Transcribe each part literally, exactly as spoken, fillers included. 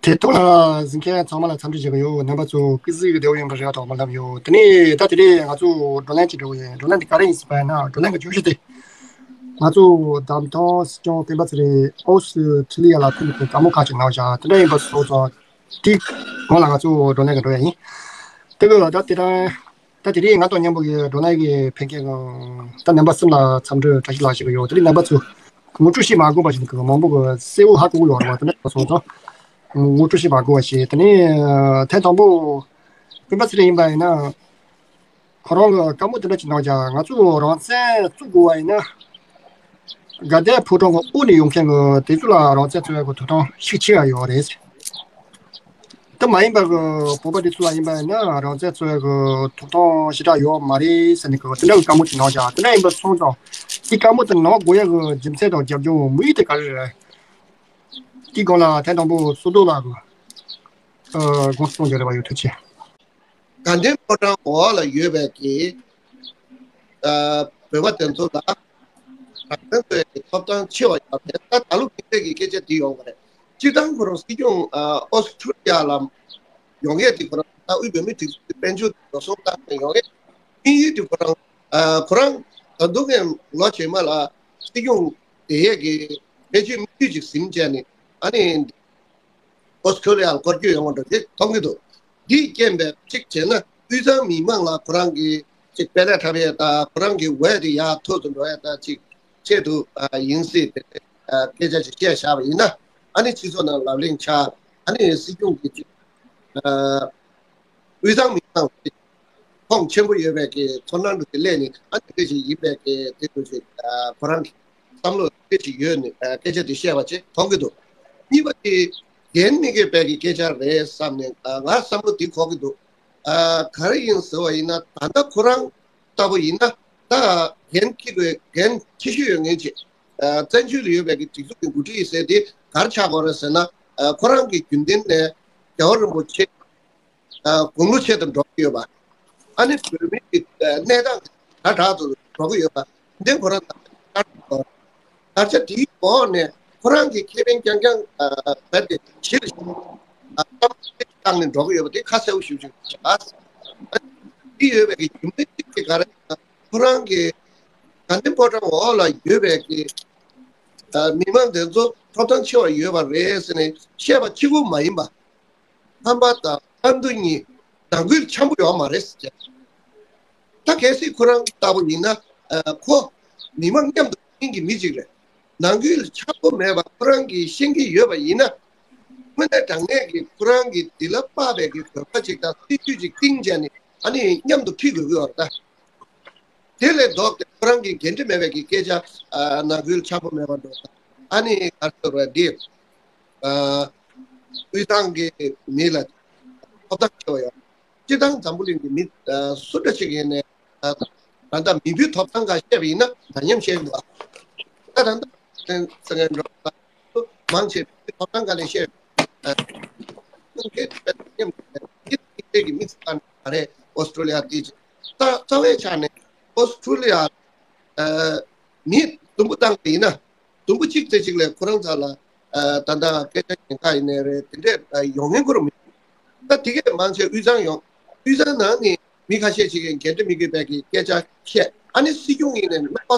ཐད་གཏོང་ལ་གཟིགས་མཁན་ཚང་མ་ལ་འཚམས་འདྲི་ཞུ་གི་ཡོད། རྣམ་པ་ཚོ་སྐུ་གཟུགས་བདེ་པོ་ཡིན་པ་རེད་དོགས་པ་ལབ་ཡོད། དེ་ནས་ད་དེ་རིང་ང་ཚོ་བགྲོ་གླེང་ཅིག་འགྲོ་གི་ཡིན། བགྲོ་གླེང་དེ་ག་རེ་ཡིན་ཟེར་བ་ཡིན་ན། བགྲོ་གླེང་གི་བརྗོད་གཞི་དེ་ང་ཚོ་བདམས་ཐོན་སྲིད་སྐྱོང་སྤེན་པ་ཚེ་རིང་ཨོ་སི་ཁྲི་ལི་ཡ་ལ་ཐུག་ནས་བཀའ་མོལ་ཁག་ཅིག་གནང་བཞག་དེ་འདྲ་ཡིན་པ་སོང་ཙང་དེའི་སྒང་ལ་ང་ཚོ་བགྲོ་གླེང་གི་འགྲོ་ཡ་ཡིན། དེ་གི་ད་དེ་དང་ད་དེ་རིང་ང་དང་མཉམ་པོ་གི་བགྲོ་གླེང་གི་ཕན་མཁན་གི་ད་རྣམ་པ་གསུམ་ལ་འཚམས་འདྲི་བཀྲ་ཤིས་ལགས་ཞུ་གི་ཡོད། དེ་རིང་རྣམ་པ་ཚོ་ངོ་སྤྲོད་བྱེད་མ་དགོས་པ་ཞིག་གི་མང་པོ་གི་གསལ་བོ་ཧ་གོ་གི་ཡོད་རེད་བ། དེ་འདྲ་སོང་ཙང་ངོ་སྤྲོད་བྱེད་མ་དགོས་པ་ཞིག་དེ་ནས་ཐེངས་དང་པོ་སྤེན་པ་ཚེ་རིང་ཡིན་པ་ཡིན་ན། ཁོ་རང་གི་བཀའ་མོལ་དེ་འདྲ་ཅིག་གནང་བྱས། ང་ཚོ་རང་བཙན་བཙུགས་དགོས་པ་ཡིན་ན། དགའ་ལྡན་ཕོ་བྲང་གི་དབུས་ནས་ཡོང་མཁན་གྱི་དེ་ཚོ་ལ་རང་བཙན་རྩོད་ཡག་གི་ཐོབ་ཐང་ཤུགས་ཆེ་བ་ཡོད་རེད། དེ་མ་ཡིན་པ་གི་བོད་པ་དེ་ཚོ་ལ་ཡིན་པ་ཡིན་ན་རང་བཙན་རྩོད་ཡག་གི་ཐོབ་ཐང་ཞེ་དྲག་ཡོད་མ་རེད་ཟེར་ནས་གི་དེ་འདྲ་གི་བཀའ་མོལ་ཅིག་གནང་བྱས། དེ་འདྲ་ཡིན་པ་སོང་ཙང་དེ་བཀའ་མོལ་དེ་གནང་དགོས་ཡག་གི་རྒྱུ་མཚན་དང་རྒྱབ་ལྗོངས་དམིགས་ཡུལ་དེ་ག་རེ་རེད། དེའི་སྒང་ལ་ཐེངས་དང་པོ་བསོད་རྡོར་ལགས་ཀྱིས་དགོངས་སུ་གཏོང་རྒྱུ་རེ་བ་ཡོད། ཐུགས་རྗེ་ཆེ། དགའ་ལྡན་ཕོ་བྲང་འོག་ལ་ཡོད་པའི་གི་ཨ་བོད་པ་དེ་ཚོ་ལ་རང་བཙན་རྩོད་ཡག་གི་ཐོབ་ཐང་ཆེ་བ་ཡོད་རེད། ད་ད་ལོ་ཕྱི་རྒྱལ་གྱི་སྐད་ཆ་འདི་ཡོང་བ་རེད། སྤྱིར་བཏང་ཁོ་རང་སྲིད་སྐྱོང་ཨ་ཨོ་སི་ཁྲུ་ལི་ཡ་ལ་ཡོང་ཡས་དེ་ཁོ་རང་ད་དབུས་བོད་མིའི་སྒྲིག་འཛུགས་ཀྱི་དཔལ་འབྱོར་འགྲོ་སོང་བཏང་ནས་ཡོང་ཡས་དམིགས་ཡུལ་དེ་ཁོ་རང་ཨ་ཁོ་རང་ད་དུང་ངས་ལོ་རྗེས་མ་ལ་སྲིད་སྐྱོང་དེ་ཡས་ཀྱི་ཕལ་ཆེར་དམིགས་ཡུལ་ཅིག་ཟིན་བྱས་ནས་ཨ་ནི། ཨོ་སི་ཁྲུ་ལི་ཡར་སྐོར་སྐྱོད་ཡོང་བ་འདྲ་དེ་མཐོང་གི་འདུག་འདིས་རྐྱེན་པས་གཅིག་བྱས་ན་དབུས་གཙང་མི་མང་ལ་ཁོ་རང་གི་གཅིག་དཔལ་ལས་འཁྲབ་ཡས་དང་ཁོ་རང་གི་འོས་དེ་ཡར་མཐོ་རུ་འགྲོ་ཡས་དང་གཅིག་ཆེད་དུ་ཨ་ཡིན་སྲིད་དེ་ཨ་སྐད་ཆ་ཅིག་བཤད་བཞག་པ་ཡིན་ན། ཨ་ནི་སྤྱི་ཚོགས་ནང་ལབ་གླེང་ཆགས། ཨ་ནི་སྲིད་སྐྱོང་གིས་གཅིག་ཨ་དབུས་གཙང་མི་མང་གི་ཁོངས་ཆེན་པོ་ཡོད་པའི་གི་ཚོར་སྣང་འདྲ་དེ་སླེབས་ནས། ཨ་ནི་དེ་ཞིག་ཡིན་པའི་གི་དེ་འདྲ་ཞིག་ཨ་ཁོ་རང་གི་བསམ་བློ་དེ་ཞིག་ཡོད་ནས་ཨ་སྐད་ཆ་དེ་བཤད་པ་ཅིག་མཐོང་གི་འདུག་གཉིས་པ་དེ་འགན་མི་འཁྱེར་བའི་གི་སྐད་ཆ་རེད་བསམ་ནས་ཨ་ང་བསམ་བློ་དེ་འཁོར་གི་འདུག་ཨ་ག་རེ་ཡིན་ཟེར་བ་ཡིན་ན། ད་ལྟ་ཁོ་རང་ལྟ་བུ་ཡིན་ན་ད་འགན་འཁྱེར་དགོས། འགན་ཆེ་ཤོས་ཡོད་མཁན་ཅིག་ཨ་བཙན་བྱོལ་ལ་ཡོད་པའི་གི་སྒྲིག་འཛུགས་ཀྱི་འགོ་ཁྲིད་ཟེར་དེ་ག་རེ་ཆགས་དགོས་རེད་ཟེར་ན། ཨ་ཁོ་རང་གི་རྒྱུན་ལྡན་ནས་རྒྱལ་བ་རིན་པོ་ཆེ་ཨ་དགུང་ལོ་ཆེ་དུ་འགྲོ་གི་ཡོད་པ། ཨ་ནི་བོད་མིའི་གི་ཨ་གནས་སྟངས་དྲག་དྲག་ཏུ་འགྲོ་གི་ཡོད་པ། འདི་ཁོ་རང་དང་དར་ཆ་དེའི་འོག་ནས་ཁོ་རང་གི་ཁེ་ཕན་རྐྱང་རྐྱང་ཨ་རྦད་དེ་ཕྱིར་ཨ་བཏང་ནས་འགྲོ་གི་ཡོད་པ་དེ་ཁ་གསལ་པོ་ཞེ་པོ་ཅིག་ཆགས། ཨ་ནི་འདི་ཡོད་པའི་གི་རྒྱུ་མཚན་གཅིག་དེ་ག་རེ་ཡིན་ན། ཁོ་རང་གི་དགའ་ལྡན་ཕོ་བྲང་འོག་ལ་ཡོད་པའི་གི་ཨ་མི་མང་དེ་ཚོ་ཐོབ་ཐང་ཆེ་བ་ཡོད་པ་རེད་ཟེར་ནས་བཤད་པ་གཅིག་པུ་མ་ཡིན་པ། ཁམས་པ་དང་ཁམས་འདུ་གཉིས་ནང་ཁུལ་འཆམ་པོ་ཡོད་མ་རེད་ཟེར། ད་གལ་སྲིད་ཁོ་རང་ལྟ་བུ་ཡིན་ན་ཨ་ཁོ་མི་མང་མཉམ་དུ་ཡིན་གྱི་མི་ཅིག་རེད། ནང་ཁུལ་འཆམ་པོ་མེད་པ་ཁོ་རང་གིས་ཤེས་ཀྱི་ཡོད་པ་ཡིན་ན། དངོས་གནས་དྲང་གནས་ཀྱི་ཁོ་རང་གི་འདི་ལ་དཔག་པའི་གི་བོད་པ་ཅིག་དང་སྲིད་ཇུས་ཅིག་བཏིང་བྱས་ནས་ཨ་ནི་མཉམ་དུ་ཁྲིད་དགོས་ཀྱི་ཡོད་རེད་ད། དེ་ལས་ལྡོག་སྟེ་ཁོ་རང་གི་འགན་འཁྲི་མེད་པའི་གི་སྐད་ཆ་ཨ་ནང་ཁུལ་འཆམ་པོ་མེད་པ་འགྲོ། ཨ་ནི་ག་རེ་ཟེར་བ་འདི་ཨ་དབུས་གཙང་གི་མི་ལ་ཐོབ་ཐང་ཆེ་བ་ཡོད། སྤྱིར་བཏང་འཛམ་བུ་གླིང་གི་མི་ཨ་སུ་འདྲ་ཞིག་ཡིན་ནའི་ཨ་ད་ལྟ་མི་བུའི་ཐོབ་ཐང་སྒང་བཤད་པ་ཡིན་ན་འདྲ་མཉམ་བཤད་ཀྱི་འདུག་ད་ད་ལྟ་སེང་སེང་གེ་འགྲོ་མང་ཆེ་བའི་ཐོབ་ཐང་སྒང་ནས་བཤད། ཨ་ཁོང་གིས་དེ་ཉམས་ཀྱི་དེ་དེ་གི་མི་ཚང་མ་རེད། ཨོ་སི་ཀྲོ་ལི་ཡ་དེ་ཅིག་ད་རྩ་བའི་ཆ་ནས་ཨོ་སི་ཀྲོ་ལི་ཡ་ཨ་མི་དུམ་བུ་བཏང་པ་ཡིན་ན་དུམ་བུ་གཅིག་ཙམ་ཅིག་ལས་ཁོ་རང་ཚོ་ལ་ཨ་ད་ལྟ་སྐད་ཆ་ཉན་ཁ་ཡིན་ནའི་རེད། དེ་འདྲས་ཨ་ཡོང་མཁན་ཁོ་རང་མི་འདུག་ད་དེ་གས་མང་ཆེ་དབུས་གཙང་ཡོང་། དབུས་གཙང་ནང་ནས་མི་ཁ་ཤས་ཅིག་གིས་འགན་འཁྲི་མི་དགོས་པའི་གི་སྐད་ཆ་བཤད། ཨ་ནི་སྲིད་སྐྱོང་ཡིན་ནའི་མི་ཁོ།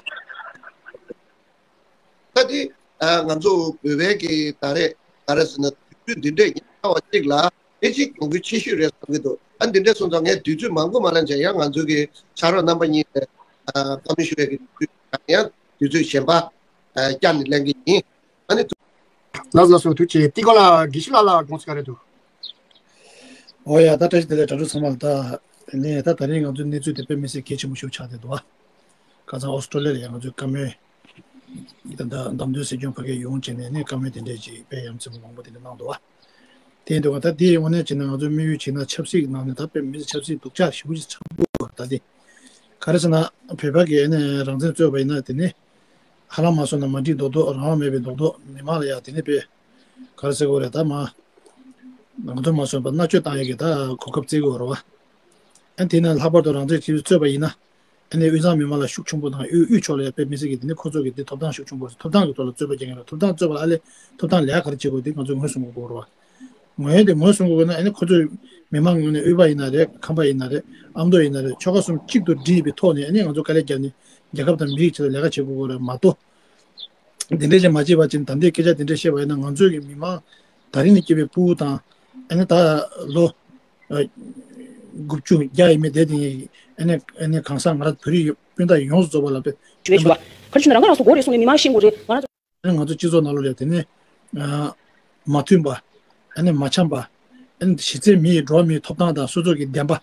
ད་དེ་ཨ་ང་ཚོ་བོད་པའི་གི་ད་རེས་ག་རེ་ཟེར་ན་དུས་ཚོད་འདི་འདྲས་ཉེན་ཁ་བ་གཅིག་ལ་དེ་གཅིག་གྱོང་གུད་ཆེ་ཤོས་རེད་བསམ་གྱི་འདུག་ཨ་འདི་འདྲས་སོང་ཙང་ངས་དུས་ཚོད་མང་པོ་མ་ལེན་བྱས། ཡང་ང་ཚོ་གི་ཕྱག་རོགས་རྣམ་པ་གཉིས་ནས་ཨ་བཀའ་མོལ་ཞུ་བའི་གི་དུས་ཚོད་ཡང་དུས་ཚོད་གཞན་པ་ཨ་བསྐྱར་ནས་ལེན་གི་ཡིན། ཨ་ནི། ལགས་སོ་ལགས་སོ། ཐུགས་རྗེ་ཆེ། ཏི་ཀོ་ལགས་དགེ་བཤེས་ལགས་ལ་དགོངས་ཚུལ་ག་རེ་འདུག་ཨོ་ཡ། ད་བཀྲ་ཤིས་བདེ་ལེགས་དྲ་གྲོགས་ཚང་མ་ལ། ད་ནས་ད་ད་རིང་ང་ཚོའི་གནས་ཚུལ་དེ་དཔེ་མི་སྲིད་གལ་ཆེན་པོ་ཞིག་ཆགས་བསྡད་འདུག་བ། ཁ་སང་ཨོ་སི་ཀྲོ་ལི་ཡ་ལ་ཡང་ང་ཚོའི་བཀའ་མོལ་ད་ད་བདམས་ཐོན་སྲིད་སྐྱོང་ཕ་གིར་ཡོང་བྱས་ནས་ནས་བཀའ་མོལ་དེ་འདྲས་ཅིག་དཔེ་ཡ་མཚན་པོ་མང་པོ་དེ་འདྲ་གནང་འདུག་བ། དེ་ཡིན་དུས་ད་དེའི་དངོས་གནས་བྱས་ན་ང་ཚོའི་དམིགས་ཡུལ་བྱས་ན་ཆབ་སྲིད་ནང་ནས་ད་དཔེ་མི་སྲིད་ཆབ་སྲིད་སྡུག་ཅག་ཞེ་པོ་ཅིག་ཆགས་འདུག་བ། ད་དེ་ག་རེ་ཟེར་ན་བོད་པ་གིས་ནས་རང་བཙན་རྩོད་པ་ཡིན་ན་དེ་ནས་ཧ་ལམ་མ་སོང་ན་མ་འགྲིག་རྡོག་རྡོག་རང་དབང་མེད་པའི་རྡོག་རྡོག་མི་མང་ལ་ཡ་དེ་ནས་དཔེ་ག་རེ་ཟེར་དགོས་རེད། ད་མ་ང་ཚོ་མ་སོང་པ་མནར་གཅོད་བཏང་ཡས་ཀྱི་ད་གོ་སྐབས་བཙལ་གི་ཡོད་རེད་བ། ཨ་དེས་ན་ལྷག་པར་དུ་རང་བཙན་ཆེད་དུ་རྩོད་པ་ཡིན་ན། ཨ་ནི་དབུས་གཙང་མི་མང་ལ་ཤུགས་ཆེན་པོ་དང་དབུས་དབུས་ཕྱོགས་ལ་ཡ་དཔེ་མི་སྲིད་ཀྱི་དེ་ནི་ཁོ་ཚོ་གི་དེ་ཐོབ་ཐང་ཤུགས་ཆེན་པོ་རེད། ཐོབ་ཐང་གི་ཐོག་ལ་རྩོད་པ་རྒྱག་མཁན་རེད། ཐོབ་ཐང་རྩོད་པ་ལ་ཨ་ལས་ཐོབ་ཐང་ལས་ཀ་ག་རེ་བྱེད་དགོས་དེ་ང་ཚོས་ངོས་བཟུང་དགོས་རེད་བ། ངོས་དེ་ངོས་གསུང་དགོས་ན་ཨ་ནི་ཁོ་ཚོས་མི་མང་ངོས་ནས་དབུས་པ་ཡིན་ན་རེད། ཁམས་པ་ཡིན་ན་རེད། ཨ་མདོ་ཡིན་ན་རེད། ཆོལ་ཁ་གསུམ་གཅིག་ཏུ་སྒྲིལ་བའི་ཐོག་ནས་ཨ་ནི་ང་ཚོ་དཀའ་ལས་བརྒྱབ་ནས་རྒྱལ་ཁབ་དང་མི་རིགས་ཆེད་དུ་ལས་ཀ་བྱེད་དགོས་ཀྱི་རེད་མ་གཏོགས། དེ་འདྲས་ཅིག་མ་བྱས་པ་ཅིག་ད་ལྟའི་སྐད་ཆ་དེ་འདྲས་བཤད་པ་ཡིན་ན། ང་ཚོའི་གི་མི་མང་ད་རིང་ནས་སྐྱེས་པའི་ཕྲུ་གུ་དང་ཨ་ནི་ད་ལོ་ཨ་དགུ་བཅུ་བརྒྱ་ཡས་མས་དེ་དེ་ཨ་ནི་ཨ་ནི་གང་ཟག་ང་རང་བོད་རིགས་སྤུན་ཟླ་ཡོངས་སུ་རྫོགས་པ་ལ་དཔེ་ཞུ་བའི་ཞུ་བ། ག་རེ་ཞུ་ན་རང་ཁ་རང་གསོ་དགོས་རེད་གསུངས་ནས་མི་མང་ཤེས་དགོས་རེད། ང་རང་ཚོ། ཨ་ནི་ང་ཚོ་སྤྱི་ཚོགས་ནང་ལོགས་ལ་དེ་ནས་ཨ་མ་མཐུན་པ། ཨ་ནི་མ་འཆམ་པ། ཨ་ནི་གཞི་རྩའི་མི་ཡི་འགྲོ་བ་མིའི་ཐོབ་ཐང་དང་སོ་སོ་གི་བདེན་པ།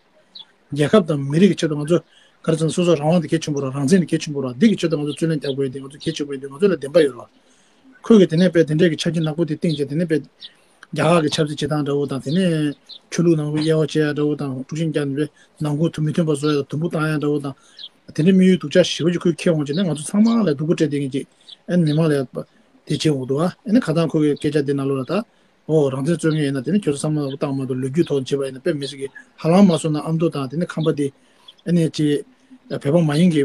རྒྱལ་ཁབ་དང་མི་རིགས་ཀྱི་ཆེད་དུ་ང་ཚོ་ག་རེ་ཟེར་ན་སོ་སོ་རང་དབང་དེ་གལ་ཆེན་པོ་རེད། རང་བཙན་དེ་གལ་ཆེན་པོ་རེད། འདི་གི་ཆེད་དུ་ང་ཚོ་རྩོད་ལེན་རྒྱག་དགོས་ཡ་དེ་ང་ཚོ་གལ་ཆེན་པོ་ཡིན་དུས་ང་ཚོ་ལ་བདེན་པ་ཡོད་རེད། ཁོས་གི་དེ་ནས་དཔེ་དེ་འདྲས་ཀྱི་ཆབ་སྲིད་ནག་པོ་དེ་བཏིང་བྱས། དེ་ནས་དཔེ་རྒྱ་གར་གྱི་ཆབ་སྲིད་བྱེད་སྟངས་འདྲ་བོ་དང་། དེ་ནས་ཆོས་ལུགས་ནང་ཁུལ་དབྱེ་བ་ཕྱེ་ཡ་འདྲ་བོ་དང་། དཀྲུག་ཤིང་རྒྱག་ནས་དཔེ་ནང་ཁུལ་དུ་མི་མཐུན་པ་བཟོ་ཡ་དང་དུམ་བུ་བཏང་ཡ་འདྲ་བོ་དང་། དེ་འདྲའི་དམིགས་ཡུལ་སྡུག་ཅག་ཞེ་པོ་ཅིག་ཁོས་འཁྱེར་འོང་བྱས་ནས་ང་ཚོ་ཚང་མ་ལ་སྡུག་པོ་སྤྲད་བསྡད་མཁན་ཅིག་ཨ་ནི་མི་མང་ལ་དེ་བྱེད་འོང་འདུག་ཨ་ནི་ཁ་སང་ཁོ་གི་སྐད་ཆ་འདི་ནང་ལོགས་ལ་ད། ཨོ་རང་བཙན་རྩོད་མཁན་ཡིན་ན་དེ་ནི་ཁྱོད་ཚོ་བསམ་བློ་བཏང་མ་གཏོགས་ལོ་རྒྱུས་ཐོག་བྱས་པ་ཡིན་ན་དཔེ་མི་སྲིད་ཀྱི་ཧ་ལམ་མ་སོང་ན་ཨ་མདོ་དང་དེ་ནི་ཁམས་པ་དེ་ཨ་ནི་ཅི་བོད་པ་མ་ཡིན་གྱི་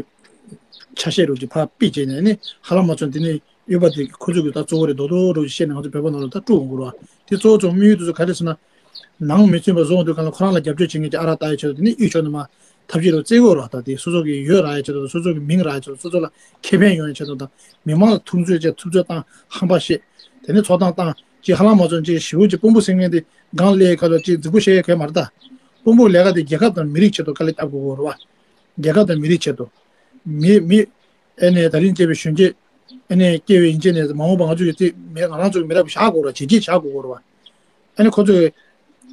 ཆ་ཤས་རུ་ཅིག་ཕར་ཕུད་བྱས་ནས་ཨ་ནི་ཧ་ལམ་མ་སོང་དེ་ནི་དབུས་པ་དེ་ཁོ་ཚོ་གི་ད་གཙོ་བོ་རེད་མདོག་མདོག་རུ་ཅིག་བཤད་ནས་ང་ཚོ་བོད་པ་ནང་ལ་ད་དཀྲུག་འོང་གི་རེད་བ། དེ་གཙོ་བོ་ཚོ་དམིགས་ཡུལ་དེ་ཚོ་ག་རེ་ཟེར་ན། ནང་མི་མཐུན་པ་བཟོ་འོང་དུས་གང་ལ་ཁོ་རང་ལ་རྒྱབ་སྐྱོར་བྱེད་མཁན་ཅིག་ཨ་རག་ལྟ་ཡི་ཆེད་དུ་དེ་ནི་དབུས་ཕྱོགས་ནས་མར་ཐབས་ཤེས་རུ་བཙལ་དགོས་རེད་བ། ད་དེ་སོ་སོ་གི་འོས་རག་ཡ་ཆེད་དུ་དང་སོ་སོ་གི་མིང་རག་ཡ་ཆེད་དུ་སོ་སོ་ལ་ཁེ་ཕན་ཡོང་ཡ་ཆེད་དུ་དང་མི་མང་ལ་ཐུབ་ཚོད་བྱས་ཐུབ་ཚོད་བཏང་ཧམ་པ་བཤད། དེ་ནས་ཚོགས་གཏམ་བཏང་ཅིག་ཧ་ལམ་མ་ཚོམ་ཅིག་ཞེ་པོ་ཅིག་དཔོན་པོ་ཟེར་མཁན་དེ་སྒང་ལས་ཁ་ལོ་ཅིག་རྫིག་པོ་བཤད་ཡ་གལ་མ་རེད་ད། དཔོན་པོ་ལས་ཀ་དེ་རྒྱལ་ཁབ་དང་མི་རིགས་ཆེད་དུ་དཀའ་ལས་རྒྱབ་དགོས་ཀྱི་རེད་བ། རྒྱལ་ཁབ་དང་མི་རིགས་ཆེད་དུ། མི་མི་ཨེ་ནས་ད་རིང་སྐྱེས་པའི་གཞོན་སྐྱེས་ཨེ་ནས་སྐྱེས་པའི་ཡིན་ཅེས་ནས་མ་འོངས་པ་ང་ཚོ་ཡི་རྩིས་མེད། ང་རང་ཚོ་གི་མི་རབས་བཞག་དགོས་རེད་བ། བྱས་རྗེས་བཞག་དགོས་ཀྱི་རེད་བ། ཨེ་ནས་ཁོ་ཚོས་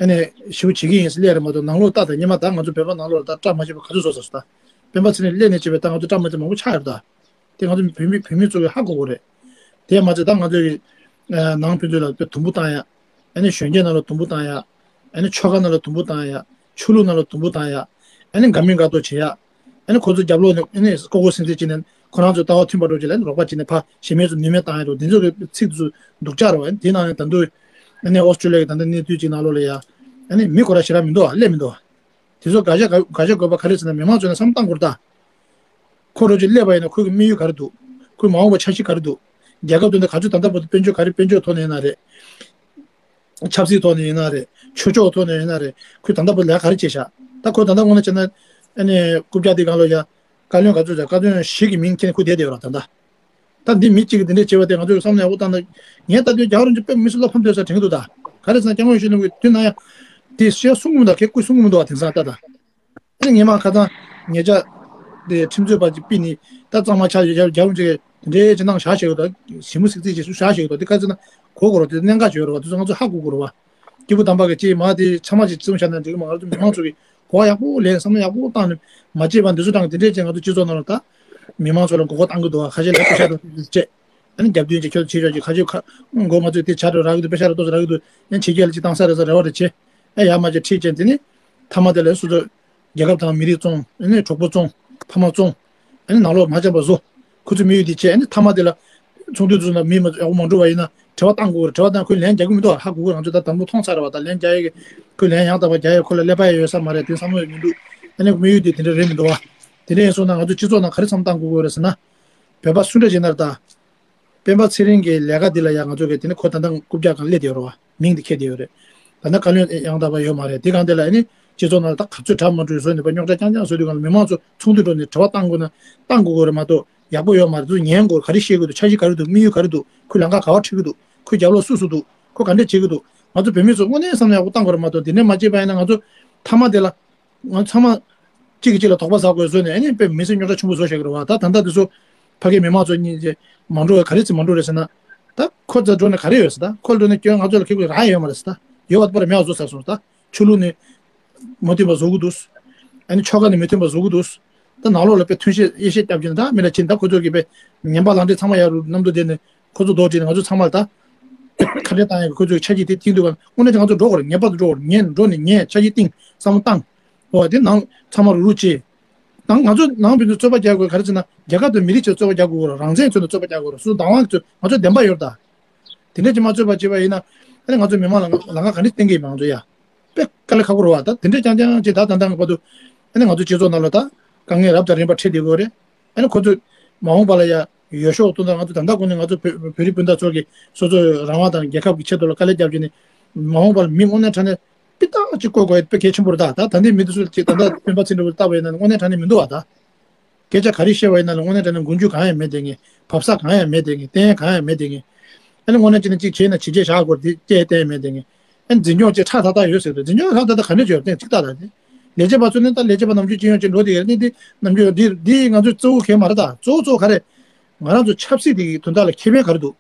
ཨེ་ནས་ཞེ་པོ་བྱེད་ཀྱི་ཡིན་ཟེར་སླད་རེད་མ་གཏོགས་ནང་ལོགས་ལྟ་དང་སྔོན་མ་ད་ང་ཚོ་བོད་པ་ནང་ལོགས་ལ་ད་བཀྲ་མ་ཤིས་པ་ག་ཚོད་བཟོ་ཟེར་ད། སྤེན་པ་ཚེ་རིང་སླེབས་ནས་བྱས་པའི་ད་ང་ཚོ་བཀྲ་མ་ཤིས་པ་མང་པོ་ཆགས་ཡོད་ད། དེ་ང་ཚོ་བོད་མི་བོད་མི་ཚོ་གིས་ཧ་གོ་དགོས་རེད། དེ་མ་ཚད་ད་ང་ཚོ་གི་ནང་ཕན་ཚུན་ལ་དཔེ་དུམ་བུ་བཏང་ཡ། ཨ་ནི་གཞོན་སྐྱེས་ནང་ལ་དུམ་བུ་བཏང་ཡ། ཨ་ནི་ཆོལ་ཁ་ནང་ལ་དུམ་བུ་བཏང་ཡ། ཆོས་ལུགས་ནང་ལ་དུམ་བུ་བཏང་ཡ། ཨ་ནི་དགའ་མིན་དགའ་མདོག་བྱེད་ཡ། ཨ་ནི་ཁོ་ཚོ་རྒྱབ་ལོགས་ནས་ཨ་ནི་ཀོ་ཀོ་སེང་སེང་བྱས་ནས་ཁོ་རང་ཚོ་ལྟ་བ་མཐུན་པ་འགྲོ་བྱས་ལ་ཨ་ནི་རོགས་པ་བྱས་ནས་ཕར་གཞན་མའི་ཚོ་ནུས་མེད་བཏང་ཡ་འགྲོ། དེ་ཚོ་གི་ཚིག་དེ་ཚོ་སྡུག་ཅག་རེད་བ། དེ་ནང་ནས་ད་དུང་ཨ་ནི་ཨོ་སི་ཀྲི་ལི་ཡ་གི་ད་ལྟ་གནས་ཚུལ་ཅིག་ནང་ལོགས་ལ་ཡ། ཨ་ནི་མི་ཁོ་རང་ཞེ་དྲག་མི་འདུག་བ། སླེབས་མི་འདུག་བ། དེ་ཚོ་དགག་བྱ་དགག་བྱ་དགོས་པ་ག་རེ་ཟེར་ན་མི་མང་ཚོ་ནས་བསམ་བློ་བཏང་དགོས་རེད་ད། ཁོ་རང་ཚོ་སླེབས་པ་ཡིན་ན་ཁོའི་གི་དམིགས་ཡུལ་ག་རེ་འདུག་ཁོའི་མ་འོངས་པ་འཆར་གཞི་ག་རེ་འདུག་རྒྱལ་ཁབ་དོན་དུ་ག་ཚོད་ད་ལྟ་བར་དུ་དཔལ་འབྱོར་ག་རེ་དཔལ་འབྱོར་ཐོག་ནས་ཡིན་ན་རེད། ཆབ་སྲིད་ཐོག་ནས་ཡིན་ན་རེད། ཆོས་ཕྱོགས་ཐོག་ནས་ཡིན་ན་རེད། ཁོས་ད་ལྟ་བར་ལས་ཀ་ག་རེ་བྱས་ཤག་ད་ཁོས་ད་ལྟ་དངོས་གནས་བྱས་ན་ཨ་ནི་རྐུབ་བཀྱག་འདི་སྒང་ལ་ཡ་བཀའ་བློན་ག་ཚོད་བྱས། བཀའ་བློན་བཞི་གི་མིང་འཁྱེར་ནས་ཁོ་བསྡད་བསྡད་ཡོད་ར། ད་ལྟ་ད་འདི་མི་གཅིག་གིས་འདི་འདྲས་བྱས་པ་དེ་ང་ཚོས་བསམ་བློ་ཡག་པོ་བཏང་ན། ངས་ལྟ་དུས་རྒྱ་གར་འདི་དཔེ་མི་སྲིད་བློ་ཕམ་སྡོད་ས་དྲན་གྱི་འདུག་ད་ག་རེ་ཟེར་ན་སྐྱབས་མགོན་ཆེན་པོ་གིས་དུས་ནམ་ཡང་དེ་བཤད་གསུང་གི་མི་འདུག་ཁོས་སྐུ་གསུང་གི་མི་འདུག་བ། དེང་སང་ལྟ་ད། ཨ་ནི་ངས་མ་ཁ་སང་ཉེ་ཆར་དེ་ཁྲིམས་རྩོད་པ་ཅིག་ཕུད་ནས་ད་གཙང་མ་ཆགས་ཡོད། རྒྱ་རུ་ཅིག་དེ་འདྲའི་ཅིག་གནང་བཞག་བྱས་ཡོད་ད། ཞི་མོ་སིག་རྩིས་ཅིག་བཞག་བྱས་ཡོད་ད། དེ་ག་ཚོད་ན་གོ་དགོས་རེད། དེ་གནད་འགག་ཅིག་ཡོད་རེད་བ། དེ་ཚོ་ང་ཚོ་ཧ་གོ་དགོས་རེད་བ། སྐྱེས་བུ་དམ་པ་གི་ཅིག་མ་དེ་ཚང་མ་ཅིག་བཙུན་བཞག་ན་འགྲིག་གི་མ། ང་ཚོ་མི་མང་ཚོ་གི་གོ་བ་ཡག་པོ་ལེན། བསམ་བློ་ཡག་པོ་བཏང་ནས་མ་བྱས་པ་འདི་ཚོ་དང་དེ་འདྲའི་ཅིག་ང་ཚོ་སྤྱི་ཚོགས་ནང་ལ་ད་མི་མང་ཚོ་ལ་མགོ་སྐོར་བཏང་གི་འདུག་བ། ཁ་ཤས་ལ་དཔེ་ཤ་རུ་བཅད། ཨ་ནི་རྒྱབ་མདུན་གྱི་ཁྱོད་ཆེ་ཆོག་ཅིག་ཁ་ཆེ་ཁ་མགོ་ང་ཚོས་དེ་བྱ་འགྲོ་རག་གི་འདུག་དཔེ་ཤ་རུ་ཏོག་ཙམ་རག་གི་འདུག་ཡང་ཕྱི་རྒྱལ་ལ་ཅིག་བཏང་ས་རེད་ཟེར་རེ་བ་རེ་བྱེད། ཨ་ཡ་མ་བྱེད་ཁྲིད་བྱས་དེ་ནི་མཐའ་མ་དེ་ལ་སོ་སོ་རྒྱལ་ཁབ་དང་མི་རིགས་བཙོང་། ཨ་ནི་གྲོགས་པོ་བཙོང་། ཕ་མ་བཙོང་། ཨ་ནི་ནང་ལོགས་མ་འཆམ་པ་བཟོ། ཁོ་ཚོས་དམིགས་ཡུལ་དེ་བྱས། ཨ་ནི་མཐའ་མ་དེ་ལ་ཚོགས་འདུ་དེ་ཚོ་ནང་མི་མ་ཡག་པོ་མ་འགྲོ་བ་ཡིན་ན་དྲི་བ་བཏང་དགོས་རེད། དྲི་བ་བཏང་ཁོས་ལན་རྒྱག་གི་མི་འདུག་ཧ་གོ་གི། ང་ཚོ་ད་དང་པོ་མཐོང་ཚར་བ་དང་ལན་རྒྱག་ཡས་ཀྱི་ཁོས་ལན་ཡང་དག་པ་རྒྱག་ཡས་ཁོ་ལ་ཀླད་པ་ཡང་ཡོད་ས་མ་རེད། དེ་བསམ་བློ་ཡང་མི་འདུག་ཨ་ནི་དམིགས་ཡུལ་དེ་དེ་འདྲ་རེད་མི་འདུག་བ། དེ་འདྲ་ཡིན་སོང་ན་ང་ཚོ་སྤྱི་ཚོགས་ནང་ག་རེ་བསམ་བཏང་དགོས་ཀྱི་ཡོད་རེད་ཟེར་ན། བོད་པ་སུ་འདྲ་ཡིན་ན་རེད་ད། སྤེན་པ་ཚེ་རིང་གི་ལས་ཀ་འདི་ལ་ཡང་ང་ཚོ་གི་དེ་ནི་ཁོ་ད་ལྟ་རྐུབ་བཀྱག་སྒང་སླེབས་བསྡད་ཡོད་རེད་བ། མིང་འདི་འཁྱེར་བསྡད་ཡོད་རེད། ད་ལྟ་བཀའ་བློན་ཡང་དག་པ་ཡོད་མ་རེད། དེ་སྒང་དེ་ལ་ཨ་ནི་སྤྱི་ཚོགས་ནང་ལ་ད་ག་ཚོད་གྲ་མ་འགྲོ་བཟོས་ནས་ཕར་རྙོག་དྲ་རྐྱང་རྐྱང་བཟོས་དུས་སྒང་ལ་མི་མང་ཚོ་ཚོགས་འདུ་འགྲོ་ནས་དྲི་བ་བཏང་དགོས་ན་བཏང་དགོས་ཀྱི་རེད་མ་གཏོགས་ཡག་པོ་ཡོད་མ་རེད། ཚོ་ཉན་དགོས། ག་རེ་བཤད་ཀྱི་འདུག་འཆར་གཞི་ག་རེ་འདུག་དམིགས་ཡུལ་ག་རེ་འདུག་ཁོས་ལམ་ཁ་ག་པར་ཁྲིད་ཀྱི་འདུག་ཁོས་རྒྱབ་ལོགས་སུ་སུ་འདུག་ཁོས་ག་འདྲས་བྱེད་ཀྱི་འདུག་ང་ཚོ་བོད་མི་ཚོ་དངོས་གནས་བསམ་བློ་ཡག་པོ་བཏང་དགོས་རེད་མ་གཏོགས། དེ་འདྲས་མ་བྱས་པ་ཡིན་ན་ང་ཚོ་མཐའ་མ་དེ་ལ། ང་ཚང་མ་གཅིག་གིས་གཅིག་ལ་དོགས་པ་ཟ་དགོས་བཟོས་ནས་ཨ་ནི་དཔེ་མི་སེམས་རྙོག་དྲ་ཆེན་པོ་བཟོ་བཞག་གི་རེད་བ། ད་ད་ལྟ་དེ་ཚོ་ཕ་གིའི་མི་མང་ཚོ་གཉིས་ཀྱིས་མ་འགྲོ་བའི་ག་རེ་བྱས་མ་འགྲོ་རེད་ཟེར་ན། ད་ཁོ་ཚོ་འགྲོ་ནས་ག་རེ་ཡོད་ཟེར། ད་ཁོ་འགྲོ་ནས་ཁྱོད་ང་ཚོ་ལ་ཁེ་ཁུར་རག་ཡོད་མ་རེད་ཟེར། ད་ཡོད་པ་པར་མེད་པ་བཟོ་ཚར་སོང་། ད་ཆོས་ལུགས་ནས་མ་མཐུན་པ་བཟོ་གི་འདུག་ཨ་ནི་ཆོལ་ཁ་ནས་མ་མཐུན་པ་བཟོ་གི་འདུག་ད་ནང་ལོགས་ལ་དཔེ་མཐུན་བཤད་དབྱེ་བཤད་རྒྱབ་ཀྱིན་ད་མི་ལ་ཕྱིན། ད་ཁོ་ཚོ་གིས་དཔེ་ངན་པ་ལག་འབྲེལ་ཚང་མ་ཡར་རུ་གནམ་དུ་བསྡད་ནས་ཁོ་ཚོ་རྡོག་བྲིས་ནས་ང་ཚོ་ཚང་མ་ལ་ད་ཁ་བྲལ་བཏང་ཡག་གི་ཁོ་ཚོའི་འཆར་གཞི་དེ་བཏིང་འདུག་ག་དངོས་གནས་ང་ཚོ་འགྲོ་དགོས་རེད། ངེས་པར་དུ་འགྲོ་དགོས་རེད། ངས་འགྲོ་ནས་ངས་འཆར་གཞི་བཏིང་། བསམ་བློ་བཏང་། འོ་དེ་ནང་ཚང་མ་རུག་རུག་བྱེད། ནང་ང་ཚོ་ནང་ཕན་ཚུན་རྩོད་པ་རྒྱག་དགོས་ག་རེ་ཟེར་ན། རྒྱལ་ཁབ་དང་མི་རིགས་ཆེད་རྩོད་པ་རྒྱག་དགོས་རེད། རང་བཙན་ཆེད་དུ་རྩོད་པ་རྒྱག་དགོས་རེད། སོ་སོ་བདག་དབང་གི་རྩོད། ང་ཚོ་བདེན་པ་ཡོད་རེད་ད། དེ་འདྲས་ཅིག་མ་རྩོད་པ་བྱས་པ་ཡིན་ན། ཨ་ནི་ང་ཚོ་མི་མང་ལ་ལམ་ཁ་ག་འདྲས་བསྟན་གྱི་ཡིན་པ་ང་ཚོ་ཡ། དཔེ་དཀའ་ལས་ཁག་པོ་རེད་བ། ད་དེ་འདྲས་རྐྱང་རྐྱང་ཅིག་ད་ད་ལྟ་བར་དུ། ཨ་ནི་ང་ཚོ་སྤྱི་ཚོགས་ནང་ལ་ད་དཀའ་ངལ་རབ་དང་རིམ་པ་འཕྲད་བསྡད་ཀྱི་ཡོད་རེད། ཨ་ནི་ཁོ་ཚོས་མ་འོངས་པ་ལ་ཡ་འོས་ཤོག་བཏོན་ད། ང་ཚོ་ད་ལྟ་གོང་ནས་ང་ཚོ་བོད་བོད་རིགས་སྤུན་ཟླ་ཚོ་གིས་སོ་སོའི་རང་དབང་དང་རྒྱལ་ཁབ་ཀྱི་ཆེད་དུ་ལ་དཀའ་ལས་བརྒྱབ་བྱས་ནས་ མ་འོངས་པར་མི་དངོས་གནས་དྲང་གནས་སྤུས་དག་ཅིག་བསྐོ་དགོས་དཔེ་གལ་ཆེན་པོ་རེད་ད། ད་ད་ལྟའི་མི་དེ་ཚོ་ཅིག་ད་ལྟ་སྤེན་པ་ཚེ་རིང་ལྟ་བུ་ཡིན་ན་དངོས་གནས་དྲང་གནས་མི་འདུག་བ་ད། སྐད་ཆ་ག་རེ་བཤད་པ་ཡིན་ན་ལ་དངོས་གནས་དྲང་གནས་མགོ་མཇུག་གང་ཡང་མེད་དེ་ངས་བབས་ས་གང་ཡང་མེད་དེ་ངས་བསྟན་གང་ཡང་མེད་དེ་ངས་ཨ་ནི་དངོས་གནས་ཅི་ན་ཅིག་བྱས་ན་བྱས་རྗེས་བཞག་དགོས་དེ་སྐད་བསྟན་མེད་དེ་ངས་ཨ་ནི་འཛིན་སྐྱོང་ཅིག་ཁྲ་ཐག་ཐག་ཡོད་ཟེར་དུས་འཛིན་སྐྱོང་ཁྲ་ཐག་ཐག་ག་འདྲ་བྱས་ཡོད་བསྟན་ཅིག་ལྟ་ད་དེ་ལས་བྱེད་པ་ཚོ་ནི་ད་ལས་བྱེད་པ་ནམ་རྒྱུན་ཅི་ཡོང་ཅིག་འགྲོ་དེ་ཡོད་ནི་དེ་ནམ་རྒྱུན་འདི་འདི་ང་ཚོའི་གཙོ་བོ་གལ་མ་རེད་ད། གཙོ་བོ་གཙོ་བོ་ག་རེ་ང་རང་ཚོ་ཆབ་སྲིད་དེ་གི་དོན་དག་ལ་ཁེ་ཕན་ག་རེ་འདུག་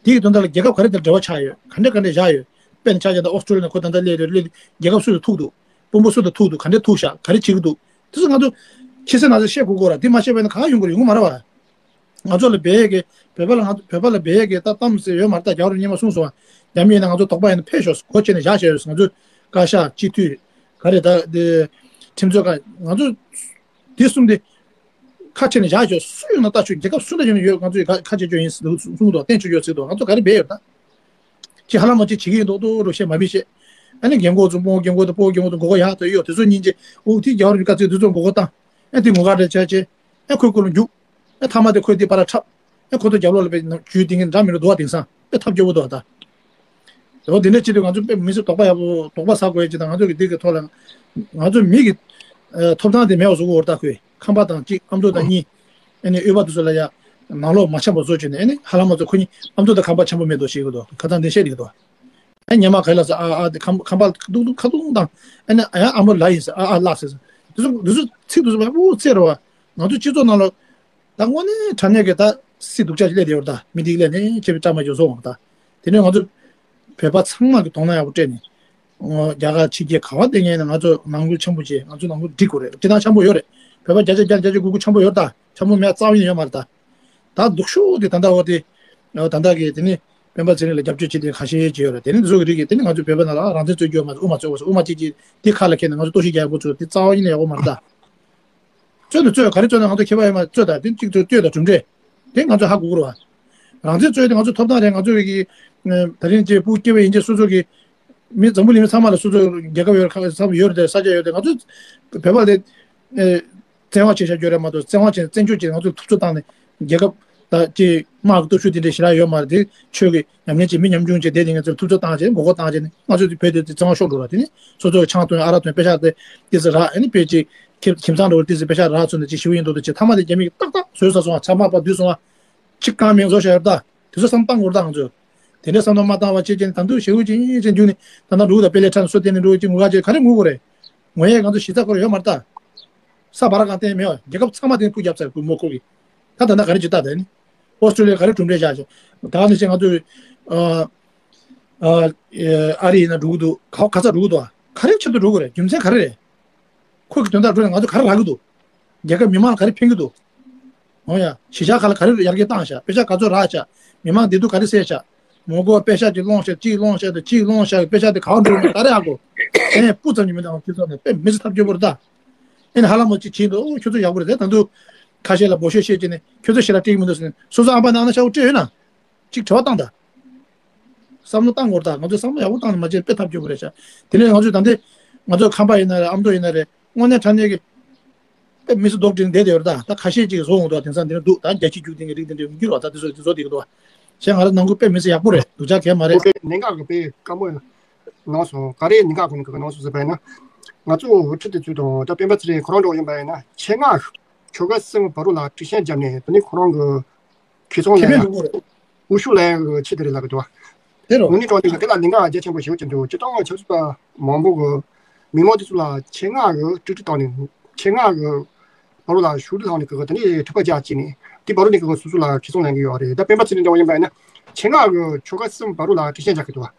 དེའི་དོན་དག་ལ་རྒྱལ་ཁབ་ག་རེ་དང་འབྲེལ་བ་ཆགས་ཡོད། ག་འདྲ་ག་འདྲ་བཞག་ཡོད། དཔེར་ན་ཆ་བཞག་ན་ཨོ་སི་ཀྲོ་ལི་ཡ་ནང་ཁོ་ད་ལྟ་སླེབས་རེད་སླེབས། རྒྱལ་ཁབ་སུ་དང་ཐུག་འདུག་དཔོན་པོ་སུ་དང་ཐུག་འདུག་ག་འདྲ་ཐུག་ཤག་ག་རེ་བྱེད་ཀྱི་འདུག་དེ་ཚོ་ང་ཚོ་ཁྱེད་ཚོས་ང་ཚོ་བཤད་དགོས་ཀྱི་རེད། དེ་མ་བཤད་པ་ཡིན་ན་གང་ཡོང་གི་རེད། ཡོང་གི་མ་རེད་བ། ང་ཚོ་ལ་འབད་ཡས་ཀྱི་བོད་པ་ལ་ང་བོད་པ་ལ་འབད་ཡས་ཀྱི་ད་གཏམ་ཟེར་ཡོད་མ་རེད་ད། རྒྱ་བོ་རང་སྔོན་མ་གསུངས་སོང་བ། རྒྱ་མི་ཡིན་ན་ང་ཚོ་དོགས་པ་ཡིན་ན་ཕེབས་ཤོག་སྒོ་ཕྱེ་ནས་བཞག་བཞག་ཡོད། ང་ཚོ་བཀའ་ཤག་སྤྱི་འཐུས་ག་རེ་ད་དེ་ཁྲིམས་རྩོད་ཁང་ང་ཚོ་དེ་གསུམ་དེ་ཁ་ཕྱེ་ནས་བཞག་ཆོག་སུ་ཡོང་ན་ལྟ་ཆོག་རྒྱལ་ཁབ་སུ་འདྲ་ཡོང་ན་ཡོད། ང་ཚོས་ཁ་ཁ་ཕྱེ་ཆོག་ཡིན་གསུངས་འདུག་བསྟན་ཆོག་ཡོད་ཟེར་འདུག་ང་ཚོ་ག་རེ་འབད་ཡོད་ད། ཅི་ཧ་ལམ་མ་ཅི་བྱེད་ཀྱི་ཡིན་མདོག་མདོག་རུ་བཤད་མ་མི་བཤད། ཨ་ནི་རྒན་གོག་ཚོ་སྤོ་རྒན་གོག་དང་སྤོ་རྒན་གོག་དང་མགོ་སྐོར་ཡག་ཏུ་གཡོག་དེ་ཚོ་སྙིང་རྗེ། འོ་དེ་རྒྱ་བོ་རིག་དཀའ་ཚེ་དེ་ཚོ་མགོ་སྐོར་བཏང་། ཨ་དེ་ངོ་དགའ་རེ་བྱ་བྱེད། ཨ་ཁོའི་སྐོར་ལ་རྒྱུག་ཨ་མཐའ་མ་དེ་ཁོས་དེ་པར་འཁྲབ། ཨ་ཁོ་ཚོ་རྒྱབ་ལོགས་ལ་དཔེ་ཇུས་དེ་ངས་འདྲ་མི་འདྲ་འདུག་བ། དེང་སང་དཔེ་ཐབས་སྐྱོ་པོ་འདུག་བ་ད། འོ་དེ་འདྲ་བྱེད་དུས་ང་ཚོ་དཔེ་མི་ཚེ་དོགས་པ་ཡག་པོ་དོགས་པ་ཟ་དགོས་ཡ་ཅིག་དང་། ང་ཚོ་གི་འདི་གི་ཐོག་ལ་ང་ཚོ་མི་གི་ཨ་ཐོབ་ཐང་དེ་མེད་པ་བཟོ་གི་ཡོད་རེད་ད། ཁོས་ཁང་པ་དང་གཅིག་ཨ་མདོ་དང་གཉིས། ཨ་ནི་འོས་པ་དེ་ཚོ་ལ་ཡ་ནང་ལོགས་མ་འཆམ་པ་བཟོ་བྱས་ནས། ཨ་ནི་ཧ་ལམ་ང་ཚོ་ཁོ་གཉིས་ཨ་མདོ་དང་ཁང་པ་འཆམ་པོ་མེད་དོ་ཞེས་གི་འདུག་ཁ་སང་དེ་བཤད་འདུག་གི་འདུག་ཨ་ཉི་མ་ག་ལ་ས་ཨ་ཨ་དེ་ཁང་ཁང་པ་ཁ་ཐུང་ཁ་ཐུང་དང་། ཨ་ནི་ཨ་ཡ་ཨ་མོ་ལ་ཡིན་ས་ཨ་ཨ་ལ་ཟེར་ས་དེ་ཚོ་དེ་ཚོ་ཚིག་དེ་ཚོ་མ་འུ་ཚེ་རེད་བ། ང་ཚོ་སྤྱི་ཚོགས་ནང་ལ་ད་དངོས་གནས་དྲང་གནས་ཀྱི་ད་སྲིད་སྡུག་ཅག་ཅིག་སླེབས་བསྡད་ཡོད་རེད་ད། མི་འདི་སླེབས་ནས་ཆེ་བའི་བཀྲ་མ་འཇོག་སོང་བ་ད། དེ་ནས་ང་ཚོ་བོད་པ་ཚང་མ་གི་དོ་སྣང་ཡག་པོ་སྤྲད་ནས། ཨོ་རྒྱ་གར་ཕྱི་རྒྱལ་ག་བ་བསྡད་མཁན་ཡིན་ན་ང་ཚོ་ནང་ཁུལ་འཆམ་པོ་བྱས། ང་ཚོ་ནང་ཁུལ་འགྲིག་དགོས་རེད། སྤྱིར་བཏང་འཆམ་པོ་ཡོད་རེད། བོད་པ་བརྒྱ་ཆ་བརྒྱ་བརྒྱ་ཆ་དགུ་དགུ་འཆམ་པོ་ཡོད་རེད་ད། འཆམ་པོ་མེད་རྩ་བ་ཉིད་ནས་ཡོད་མ་རེད་ད། ད་སྡུག་ཤོས་དེ་ད་ལྟ་འོ་དེ་ད་ལྟ་གི་དེ་ནི་སྤེན་པ་ཚེ་རིང་ལ་རྒྱབ་སྐྱོར་བྱེད་མཁན་ཁ་ཤས་ཅིག་ཡོད་རེད། དེ་ནི་དེ་ཚོ་གི་རིགས་ཀྱིས་དེ་ནི་ང་ཚོ་བོད་པ་ནང་ལ་རང་བཙན་རྩོད་རྒྱུ་ཡོད་མ་རེད། དབུ་མ་རྩོད་དགོས་སོ། དབུ་མ་གཅིག་གིས་དེ་ཁ་ལ་འཁྱེར་ནས་ང་ཚོ་གཏོར་བཤིག་རྒྱག་ཡག་པོ་ཚོ་དེ་རྩ་བ་ཉིད་ནས་ཡག་པོ་མ་རེད་ད། རྩོད་ནི་རྩོད། ག་རེ་རྩོད་ན་ང་ཚོ་ཁྱད་པར་ཡོད་མ་རེད། རྩོད་ད་དེ་གཅིག་ཏུ་ལྟོས་དང་གྲུབ་འབྲས་དེ་ང་ཚོ་ཧ་གོ་དགོས་རེད་བ། རང་བཙན་རྩོད་དེ་ང་ཚོ་ཐོབ་ཐང་རེད། ང་ཚོ་གི་ད་རིང་ཅིག་བུ་སྐྱེ་བ་ཡིན་ཅིག་སོ་སོ་གི་མི་འཛམ་བུ་གླིང་མི་ཚང་མ་ལ་སོ་སོ་རྒྱལ་ཁབ་ཡོད་རེད། ཁ་ས་ཡོད་རེད་དེ། ས་ཆ་ཡོད་རེད་དེ། ང་ཚོ་བོད་པ་དེ་བཙན་དབང་བྱས་བཞག་རྒྱུ་རེད་མ་གཏོགས། བཙན་དབང་བྱས་བཙན་བྱོལ་བྱས་ང་ཚོ་ཐུབ་ཚོད་བཏང་ནས་རྒྱལ་ཁབ་ད་ཅིག་དམག་གི་སྟོབས་ཤུགས་དེ་འདྲ་ཞེ་དྲག་ཡོད་མ་རེད་དེ། ཆོས་ཀྱི་ཉམས་ཉེས་ཅིག་མི་ཉམ་ཆུང་ཅིག་བསྡད་དེ་ང་ཚོ་ཐུབ་ཚོད་བཏང་བྱས་མགོ་སྐོར་བཏང་བྱས་ནས་ང་ཚོ་བོད་དེ་བཙན་དབང་ཤོར་འགྲོ་ར། དེ་ནི་སོ་སོ་གི་ཆང་འཐུང་ཨ་རག་འཐུང་པེ་ཤག་དེ་ཏི་སི་རག་ཨ་ནི་བོད་ཅིག་ཁྱིམ་ཁྱིམ་ཚང་འགྲོ་བར་ཏི་སི་པེ་ཤག་རག་ཚུན་ནས་ཅིག་ཞི་བ་ཡིན་མདོག་ཏུ་ཅིག་མཐའ་མ་དེ་རྒྱ་མི་གིས་ཏག་ཏག་བཟོས་ཚར་སོང་བ། ཚང་མ་ཕར་བསྡུས་སོང་བ། གཅིག་གང་མིང་བཟོ་བཞག་ཡོད་ད། དེ་ཚོ་བསམ་བཏང་དགོས་རེད་ད་ང་ཚོས། དེ་འདྲའི་བསམ་བློ་མ་བཏང་བ་བྱེད་ཀྱིན་ད་དུང་ཞེ་པོ་ཅིག་ཅིག་འཇུག་ནས་ད་ལྟ་འགྲོ་གི་ད། དཔེ་ལས་ཁྲ་ནས་སོ་བསྟན་ནས་འགྲོ་གི་ཅིག་ངུ་ག་ཅིག་ག་རེ་ངུ་དགོས་རེད། ངུ་ཡས་ང་ཚོ་གཞི་རྩ་ཁོ་རང་ཡོད་མ་རེད་ད། ས་བར་གང་བསྟན་མེད་བ། རྒྱལ་ཁབ་ཚང་མ་དེ་ཕུ་བརྒྱབ་ཚར་བུ་མོ་ཁོ་གི། ད་ད་ལྟ་ག་རེ་བྱེད་ད་ད་ནི། ཨོ་སི་ཀྲོ་ལི་ཡ་ག་རེ་གྲུབ་འབྲས་བཞག་ཅིག་ད་ནི་ཅིག་ང་ཚོས་ཨ་ཨ་ཨ་རི་ཡིན་ན་འགྲོ་གི་འདུག་ག་ག་ས་འགྲོ་གི་འདུག་ག་རེ་ཆེད་དུ་འགྲོ་གི་རེད། རྒྱུ་མཚན་ག་རེ་རེད། ཁོ་གི་དོན་དག་འགྲོ་ནས་ང་ཚོ་ག་རེ་རག་གི་འདུག་རྒྱལ་ཁབ་མི་མང་ལ་ག་རེ་ཕན་གི་འདུག་འོ་ཡ། གཞིས་ཆགས་ཁག་ལ་ག་རེ་ཡར་རྒྱས་བཏང་ཤག་པེ་ཤག་ག་ཚོད་རག་ཤག་མི་མང་བདེ་སྡུག་ག་རེ་སེལ་ཤག་མོ་གོ་པེ་ཤག་ཅིག་སློང་ཤག་ཅིག་སློང་ཤག་དང་ཅིག་སློང་ཤག་པེ་ཤག་དེ་ག་བ་འགྲོ་ན་ད་རེ་ཨ་གོ། ཨེ་སྤུ་ཙམ་གྱི་མི་འདང་བ་ཁྱེད་ཚོ་ནས་དཔེ་མི་ཚེ་ཐབས་སྐྱོ་པོ་རེད་ད། ཨེ་ནི་ཧ་ལམ་མོ་ཅིག་བྱེད་འདུག་ཨོ་ཁྱོད་ཚོ་ཡག་པོ་རེད་དེ། ད་དུང་ཁ་ཤས་ལ་འབོ་ཤོད་བཤད་ཀྱི་ནས་ཁྱོད་ཚོ་ཞེ་དྲག་སྤྲད་ཀྱི་མི་འདུག་ཟེར་ནས་སོ་སོ་ཨ་ཕ་ནང་ན་ཤ་བོ་སྤྲད་ཡོད་ན། གཅིག་དྲི་བ་བཏང་ད། བསམ་བློ་བཏང་དགོས་རེད་ད། ང་ཚོས་བསམ་བློ་ཡག་པོ་བཏང་ནས་མ་བྱས་དཔེ་ཐབས་སྐྱོ་པོ་རེད་ཤག་དེ་ནས་ང་ཚོས་ད་ལྟའི་ང་ཚོ་ཁམས་པ་ཡིན་ན་རེད། ཨ་མདོ་ཡིན་ན་རེད། དངོས་གནས་དྲང་གནས་ཀྱི་དཔེ་མི་ཚེ་རྡོག་སྒྲིལ་བསྡད་དེ་ཡོད་རེད་ད། ད་ཁ་ཤས་ཅིག་བཟོ་འོང་འདུག་དེང་སང་འདི་འདྲ་འདུག་ད་རྒྱ་ཁྱི་རྒྱུག་དེ་གི་རིགས་དེ་འདྲ་འགྱུར་བ་ད་དེ་ཚོ་དེ་བཟོ་བསྡད་ཀྱི་འདུག་བ། བྱས་ང་རང་ནང་ཁུལ་དཔེ་མི་ཚེ་ཡག་པོ་རེད། སྡུག་ཅག་གང་ཡང་མ་རེད། ཨོ་ཁེ། གནད་འགག་གི་དཔེ་དཀའ་མོ་ཡིན། གནང་སོང་། ག་རེ་གནད་འགག་ཁོ་ནི་གི་གནང་སོང་ཟེར་བ་ཡིན་ན། ང་ཚོ་དབུ་ཁྲིད་དེ་ཚོ་དང་ད་སྤེན་པ་ཚེ་རིང་ཁོ་རང་འདྲ་བོ་ཡིན་པ་ཡིན་ན་ཆེད་མངགས་ཆོལ་ཁ་གསུམ་བར་དུ་ལ་དཀྲུག་ཤིང་བརྒྱབ་ནས་དེ་ནི་ཁོ་རང་གི་ཁེ་བཟང་ཁེ་ལེན་ལེན་ཡ། འགྲོ་གི་རེད། འུ་ཤུགས་ལེན་ཡ་གི་ཆེད་དུ་རེད་ལབ་ཀྱི་འདུག་བ། དེ་རུ། དངོས་གནས་དྲང་གནས་དེ་ལ་གནད་འགག་རྒྱ་ཆེན་པོ་ཞེ་པོ་ཅིག་འདུག་སྤྱིར་བཏང་ཆབ་སྲིད་པ་མང་པོ་གི་མི་མང་དེ་ཚོ་ལ་ཆེད་མངགས་གི་དཀྲུག་དཀྲུག་བཏང་ནས་ཆེད་མངགས་གི་བར་དུ་ལ་ཞུགས་འདྲི་ལངས་ནས་གི་དེ་ནས་འཁྲུག་པ་རྒྱག་བྱས་ནས་དེ་བར་དུ་ནས་གི་སོ་སོ་ལ་ཁེ་བཟང་ལེན་གི་ཡོད་རེད། ད་སྤེན་པ་ཚེ་རིང་འདྲ་བོ་ཡིན་པ་ཡིན་ན་ཆེད་མངགས་གི་ཆོལ་ཁ་གསུམ་བར་དུ་ལ་དཀྲུག་ཤིང་རྒྱག་གི་འདུག་བ།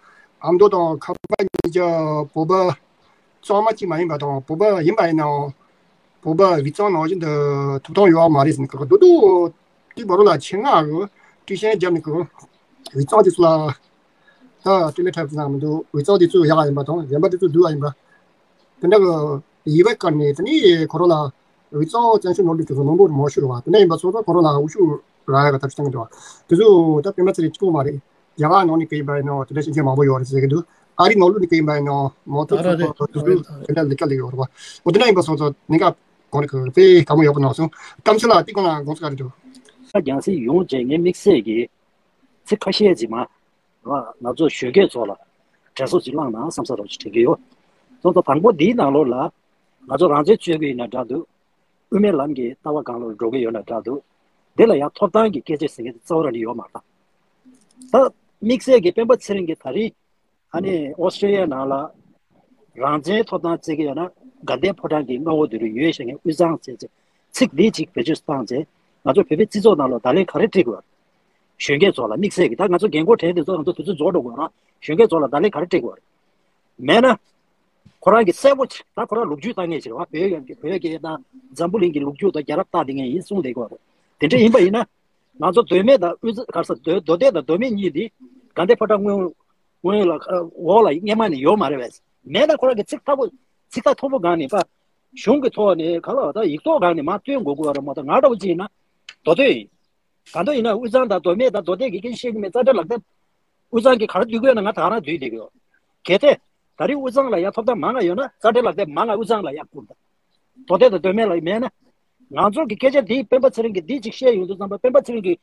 ཨ་མདོ་དང་ཁམས་པ་གཉིས་ཀ་བོད་པ་གཙང་མ་གཅིག་མ་ཡིན་པ་དང་བོད་པ་ཡིན་པ་ཡིན་ནའང་བོད་པ་དབུས་གཙང་ནང་བཞིན་དུ་ཐོབ་ཐང་ཡོད་པ་མ་རེད་ཟེར་ནས་གི་རྡོག་རྡོག་དེ་བར་ལ་ཆེད་མངགས་གི་དཀྲུག་ཤིང་བརྒྱབ་ནས་གི་དབུས་གཙང་དེ་ཚོ་ལ་ད་སྤྲེལ་ལད་འཁྲབ་ཟེར་ན་མི་འདུག་དབུས་གཙང་དེ་ཚོ་ཡག་ཡིན་པ་དང་གཞན་པ་དེ་ཚོ་སྡུག་པ་ཡིན་པ། དེ་འདྲ་གི་ཡི་བེ་བཀར་ནས་དེ་ནས་ཁོ་རང་ལ་དབུས་གཙང་བཙན་བྱོལ་ནང་ལུགས་ཀྱི་མང་པོ་མང་ཤོས་རེད་བ། དེ་འདྲ་ཡིན་པ་སོང་ཙང་ཁོ་རང་ལ་དབུ་ཤུགས་རག་ཡག་གི་ཐབས་ཤེས་བཏང་གི་འདུག་བ། དེ་ཚོ་ད་སྤེན་པ་ཚེ་རིང་གཅིག་པོ་མ་རེད། རྒྱ་གར་ནང་ནས་གི་ཡིན་པ་ཡིན་ནའང་དེ་འདྲ་ཤེས་མཁན་མང་པོ་ཡོད་རེད་ཟེར་གི་འདུག་ཨ་རི་ནང་ལོགས་ནས་གི་ཡིན་པ་ཡིན་ནའང་མང་ཐོག་ཚོགས་པ་དེ་ཚོ་དེ་འདྲ་ལས་ཀ་ལས་ཡོད་རེད་བ། འོ་དེ་འདྲ་ཡིན་པ་སོང་ཙང་གནད་འགག་གོང་རེད་གི་དཔེ་དཀའ་མོ་ཡག་པོ་གནང་སོང་། གཏམ་ཚོད་ལ་དེ་གོང་ལ་དགོངས་ཚུལ་ག་རེ་འདུག་ད་རྒྱང་སྲིང་ཡོང་རྗེས་ངས་དམིགས་བསལ་གྱི་ཚིག་ཁ་ཤས་ཅིག་མ། ང་ང་ཚོ་གཞོན་སྐྱེས་ཚོ་ལ་ དྲན་གསོ་ཅིག་བླངས་ན་བསམ་ས་རོགས་ཅིག་དྲན་གྱི་ཡོད། སོང་ཙང་དང་པོ་འདིའི་ནང་ལོགས་ལ་ང་ཚོ་རང་བཙན་རྩོད་ཀྱི་ཡིན་ན་འདྲ་འདུག་དབུ་མའི་ལམ་གྱི་ལྟ་བ་སྒང་ལ་འགྲོ་གི་ཡོད་ན་འདྲ་འདུག་འདི་ལ་ཡང་ཐོབ་ཐང་གི་སྐད་ཆ་ཟེར་མཁན་དེ་རྩ་བ་རང་ནས་ཡོད་མ་རེད། ད་དམིགས་བསལ་གྱི་སྤེན་པ་ཚེ་རིང་གིས་ད་རེས་ཨ་ནི་ཨོ་སི་ཀྲི་ཡའི་ནང་ལ་རང་བཙན་ཐོབ་ཐང་བརྩི་གི་ཡོད་ན་དགའ་ལྡན་ཕོ་བྲང་གི་མངའ་འོག་དེ་རུ་ཡོད་ཞེས་ངས་དབུས་གཙང་བྱས་ཚེ་ཚིག་འདི་གཅིག་བེད་སྤྱོད་བཏང་ཚེ་ང་ཚོ་བོད་པའི་སྤྱི་ཚོགས་ནང་ལ་བརྡ་ལན་ག་རེ་སྤྲད་དགོས་རེད། གཞོན་སྐྱེས་ཚོ་ལ་དམིགས་བསལ་གྱི་ད་ང་ཚོ་རྒན་འཁོགས་དྲན་དེ་ཚོ་ང་ཚོ་དུས་ཚོད་རྫོགས་འགྲོ་དགོས་ན་གཞོན་སྐྱེས་ཚོ་ལ་བརྡ་ལན་ག་རེ་སྤྲད་དགོས་རེད། མེད་ན། ཁོ་རང་གི་གསལ་པོ་ཅིག་ད་ཁོ་རང་ལོ་རྒྱུས་ལྟ་མཁན་ཞིག་རེད་བ། བོད་ཡོད་ཀྱི་བོད་ཀྱི་དང་འཛམ་བུ་གླིང་གི་ལོ་རྒྱུས་དང་རྒྱལ་རབས་ལྟ་དེ་ངས་ཡིན་གསུངས་བསྡད་ཀྱི་ཡོད་རེད། དེ་འདྲ་ཡིན་པ་ཡིན་ན། ང་ཚོ་མདོ་སྨད་དང་དབུས་གར་ས་མདོ་མདོ་སྟོད་དང་མདོ་སྨད་གཉིས་འདི་དགའ་ལྡན་ཕོ་བྲང་སྔོན་སྔོན་ལ་འོག་ལ་སྔས་མ་ནས་ཡོད་མ་རེད་བས། མེད་ན་ཁོ་རང་གི་ཚིག་ཐག་པོ་ཚིག་ཐག་མཐོ་པོ་སྒང་ནས་པ་གཞུང་གི་ཐོག་ནས་ག་ལ་བ་ད་ཡིག་ཐོག་སྒང་ནས་མར་སྟོན་དགོས་ཀྱི་ཡོད་རེད་མ་གཏོགས་ང་འདྲ་བོ་ཅིག་ཡིན་ན་མདོ་སྟོད་ཡིན། གང་ལྟར་ཡིན་ན་དབུས་གཙང་དང་མདོ་སྨད་དང་མདོ་སྟོད་ཀྱི་སྐད་ཆ་བཤད་ཀྱི་མེད། རྩ་ཁྲིམས་ལག་དེབ་དབུས་གཙང་གིས་ག་རེ་བསྡུས་ཡོད་ན་ང་ད་ག་རང་བསྡུས་བསྡད་ཀྱི་ཡོད། གལ་ཏེ་ད་རེས་དབུས་གཙང་ལ་ཡ་ཐོབ་ཐང་མང་ང་ཡོད་ན་རྩ་ཁྲིམས་ལག་དེབ་མང་ང་དབུས་གཙང་ལ་ཡ་བསྐུར་དང་། མདོ་སྟོད་དང་མདོ་སྨད་ལ་མེད་ན། ང་ཚོ་གི་སྐད་ཆ་འདི་སྤེན་པ་ཚེ་རིང་གིས་འདི་གཅིག་བཤད་ཡོང་དུས་ཙམ་པ་སྤེན་པ་ཚེ་རིང་གིས་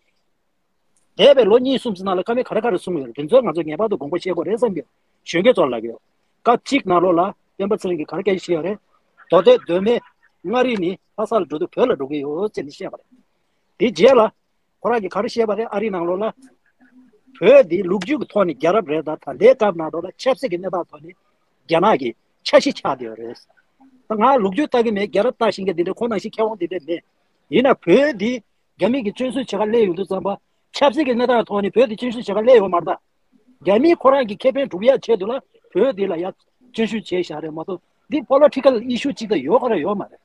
འདས་པའི་ལོ་གཉིས་གསུམ་ཙམ་ནང་ལ་བཀའ་མོལ་ག་རེ་ག་རེ་གསུངས་ཡོད་རེད། དེ་ཚོ་ང་ཚོ་ངེས་པར་དུ་དགོངས་པ་བཞེས་དགོས་རེད་བསམ་གྱི་ཡོད། གཞོན་སྐྱེས་ཚོར་ལབ་ཀྱི་ཡོད། སྐབས་གཅིག་ནང་ལོགས་ལ་སྤེན་པ་ཚེ་རིང་གིས་ག་རེ་སྐད་ཆ་བཤད་ཡོད་རེད། མདོ་སྟོད་མདོ་སྨད་མངའ་རིས་ནི་ལྷ་ས་ལ་འགྲོ་དུས་བོད་ལ་འགྲོ་གི་ཡོད་ཅེས་ནས་བཤད་པ་རེད། དེ་རྗེས་ལ་ཁོ་རང་གིས་ག་རེ་བཤད་པ་རེད། ཨ་རིའི་ནང་ལོགས་ལ་བོད་འདི་ལོ་རྒྱུས་ཀྱི་ཐོག་ནས་རྒྱལ་རབས་རེད། ད་ད་ལྟའི་སྐབས་ནང་ལོགས་ལ་ཆབ་སྲིད་ཀྱི་གནས་སྟངས་ཐོག་ནས་རྒྱ་ནག་གི་འཆར་གཞི་ཆགས་བསྡད་ཡོད་རེད། ད་ང་ལོ་རྒྱུས་ལྟ་གི་མེད། རྒྱལ་རབས་ལྟ་ཤེས་མཁན་འདི་འདྲ་ཁོ་ནང་བཞིན་མཁས་དབང་འདི་འདྲ་མེད། ཡིན་ན་བོད་འདི་རྒྱ་མི་གི་བཙན་འཛུལ་བྱེད་ག་སླེབས་ཡོང་དུས་ཙམ་པ་ཆབ་སྲིད་ཀྱི་གནས་སྟངས་ཐོག་ནས་བོད་འདི་བཙན་འཛུལ་བྱེད་ག་སླེབས་ཡོད་མ་རེད་ད། རྒྱ་མིས་ཁོ་རང་གི་ཁེ་ཕན་སྒྲུབ་ཡག་ཆེད་དུ་ལ་བོད་འདི་ལ་ཡ་བཙན་ཤུགས་བྱས་བཞག་རེད་མ་གཏོགས་འདི་political issue གཅིག་ད་ཡོད་ཁ་ར་ཡོད་མ་རེད།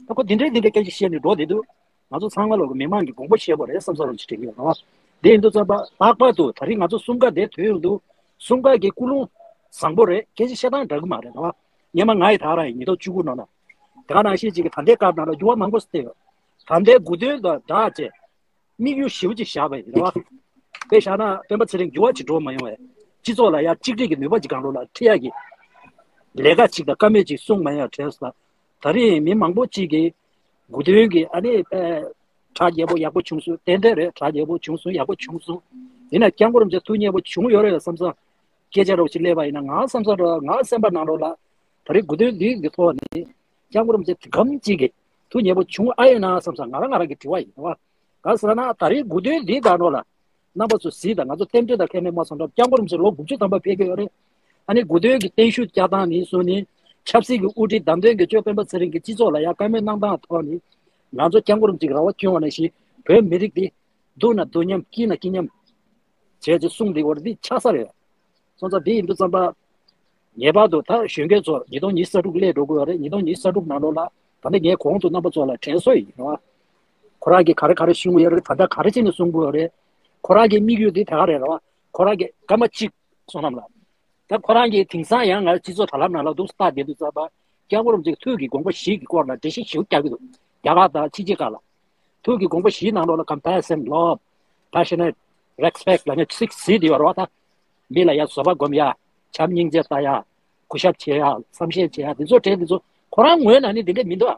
ད་ཁོ་འདི་འདྲའི་འདི་འདྲའི་སྐད་ཆ་བཤད་ནས་འགྲོ་བསྡད་འདུག་ང་ཚོ་ཚང་མ་ལོག་གི་མི་མང་གི་དགོངས་པ་བཞེས་དགོས་རེད་བསམ་ས་རོགས་ཅིག་དྲན་གྱི་ཡོད་རེད་བ། དེ་ཡིན་དུས་ཙམ་པ་ལྷག་པར་དུ་ད་རིང་ང་ཚོ་གསུམ་ཀ་དེ་དུས་ཡོང་དུས་གསུམ་ཀ་གི་ཀུན་སློང་བཟང་པོ་རེད། སྐད་ཆ་བཤད་སྟངས་འདྲ་གི་མ་རེད་བ། སྔོན་མ་ང་ཡི་ད་རང་ཡིན་ཉིས་སྟོང་བཅུ་དགུ་ནང་ན་དེ་ག་ནང་བཞིན་ཅིག་གི་ད་ལྟའི་སྐབས་ནང་ལ་འགྱུར་བ་མང་པོ་ཞིག་བསྟན་ཡོད། ད་ལྟའི་དགུ་སྟོན་དང་སྦྲགས་བྱས། དམིགས་ཡུལ་ཞེ་པོ་ཅིག་བཞག་པ་ཡིན་རེད་བ། དཔེ་བཞག་ན་སྤེན་པ་ཚེ་རིང་འགྱུར་བ་ཅིག་འགྲོ་མ་ཡོང་བས། སྤྱི་ཚོགས་ལ་ཡང་གཅིག་སྒྲིལ་གྱི་ནུས་པ་ཅིག་སྒང་ལོགས་ལ་ཁྲིད་ཡག་གི་ལས་ཀ་ཅིག་དང་བཀའ་མོལ་ཅིག་གསུངས་མ་ཡོང་བ་དྲན་སོང་། ད་རེས་མི་མང་པོ་ཅིག་གིས་དགུ་སྟོན་གྱི་ཨ་ནི་ཨེ། གྲ་རྒྱས་པོ་ཡག་པོ་བྱུང་སོང་། ཏན་ཏན་རེད། གྲ་རྒྱས་པོ་བྱུང་སོང་། ཡག་པོ་བྱུང་སོང་། ཡིན་ན་སྐྱབས་མགོན་རིན་པོ་ཆེ་ཐུགས་མཉེས་པོ་བྱུང་ཡོད་རེད་བསམ་སོང་། སྐད་ཆ་རོགས་ཅིག་སླེབས་པ་ཡིན་ན་ང་བསམ་སོང་ར་ང་སེམས་པ་ནང་ལོགས་ལ་ད་རེས་དགུ་སྟོན་འདི་གི་ཐོག་ནས་སྐྱབས་མགོན་རིན་པོ་ཆེ་གམ་གཅིག་གིས་ཐུགས་མཉེས་པོ་བྱུང་ཨ་ཡོད་ན་བསམ་སོང་། ང་རང་ང་རང་གི་དྲི་བ་ཡིན་བ། ག་ཟེར་ན་ད་རེས་དགུ་སྟོན་འདི་ག་ནོ་ལ། རྣམ་པ་ཚོ་གཟིགས་དང་། ང་ཚོ་རྟེན་འབྲེལ་དང་ཁེ་ནས་མ་སོང་འགྲོ། སྐྱབས་མགོན་རིན་པོ་ཆེ་ལོ་དགུ་བཅུ་ཐམ་པ་ཕེབས་ཀྱི་ཡོད་རེད། ཨ་ནི་དགུ་སྟོན་གྱི་བརྟན་བཞུགས་བསྐྱལ་སྟངས་ནས་བཟུང་ནས་ཆབ་སྲིད་ཀྱི་དབུ་ཁྲིད་བདམས་ཐོན་གྱི་གཙོས་སྤེན་པ་ཚེ་རིང་གི་སྤྱི་ཚོགས་ལ་ཡང་བཀའ་མོལ་གནང་སྟངས་ཐོག་ནས་ང་ཚོ་སྐྱབས་མགོན་རིན་པོ་ཆེ་གི་ར་བ་བསྐྱོན་པ་ནང་བཞིན་བོད་མི་རིགས་འདི་སྡུག་ན་སྡུག་མཉམ་སྐྱིད་ན་སྐྱིད་མཉམ་བྱས་ཏེ་གསུངས་འདི་བར་འདི་ཆགས་ས་རེད། སོང་ཙང་འདི་ཡིན་དུས་ཙམ་པ། ངེས་པར་དུ་ད་གཞོན་སྐྱེས་ཚོ་ཉིས་སྟོང་ཉི་ཤུ་རྩ་དྲུག་སླེབས་འགྲོ་གི་ཡོད་རེད། ཉིས་སྟོང་ཉི་ཤུ་རྩ་དྲུག་ནང་ལོགས་ལ་ད་ནི་ངས་གོང་དུ་རྣམ་པ་ཚོ་ལ་དྲན་གསོ་ཡིན་རེད་བ། ཁོ་རང་གིས་ག་རེ་ག་རེ་གསུང་གི་ཡོད་རེད། ད་ལྟ་ག་རེ་བྱས་ནས་གསུང་གི་ཡོད་རེད། ཁོ་རང་གི་དམིགས་ཡུལ་འདི་དེ་ག་རེད་རེད་བ། ཁོ་རང་གི་སྐར་མ་གཅིག་བསོད་ནམས་ལགས། ད་ཁོ་རང་གིས་དེང་སང་ཡང་ང་སྤྱི་ཚོགས་དྲ་ལམ་ནང་ལ་འདུག་ལྟ་བསྡད་དུས་ཙམ་པ། སྐྱབས་མགོན་རིན་པོ་ཆེའི་ཐུགས་ཀྱི་དགོངས་པ་བཞི་གི་སྐོར་ལ་འགྲེལ་བཤད་ཞིབ་རྒྱག་གི་འདུག་རྒྱ་གར་དང་ཕྱི་རྒྱལ་ཁག་ལ། ཐུགས་ཀྱི་དགོངས་པ་བཞིའི་ནང་ལོགས་ལ་compassion, love, passionate, respect ལབ་མཁན་ཚིག་བཞི་དེ་ཡོད་རེད་བ། ད་མི་ལ་ཡ་བཟོད་པ་སྒོམ་ཡ། བྱམས་སྙིང་རྗེ་ལྟ་ཡ། གུས་ཞབས་བྱེད་ཡ། བསམ་ཤེས་བྱེད་ཡ། དེ་ཚོ་དྲན་དེ་ཚོ་ཁོ་རང་ངོས་ནས་ནི་དེ་འདྲ་མི་འདུག་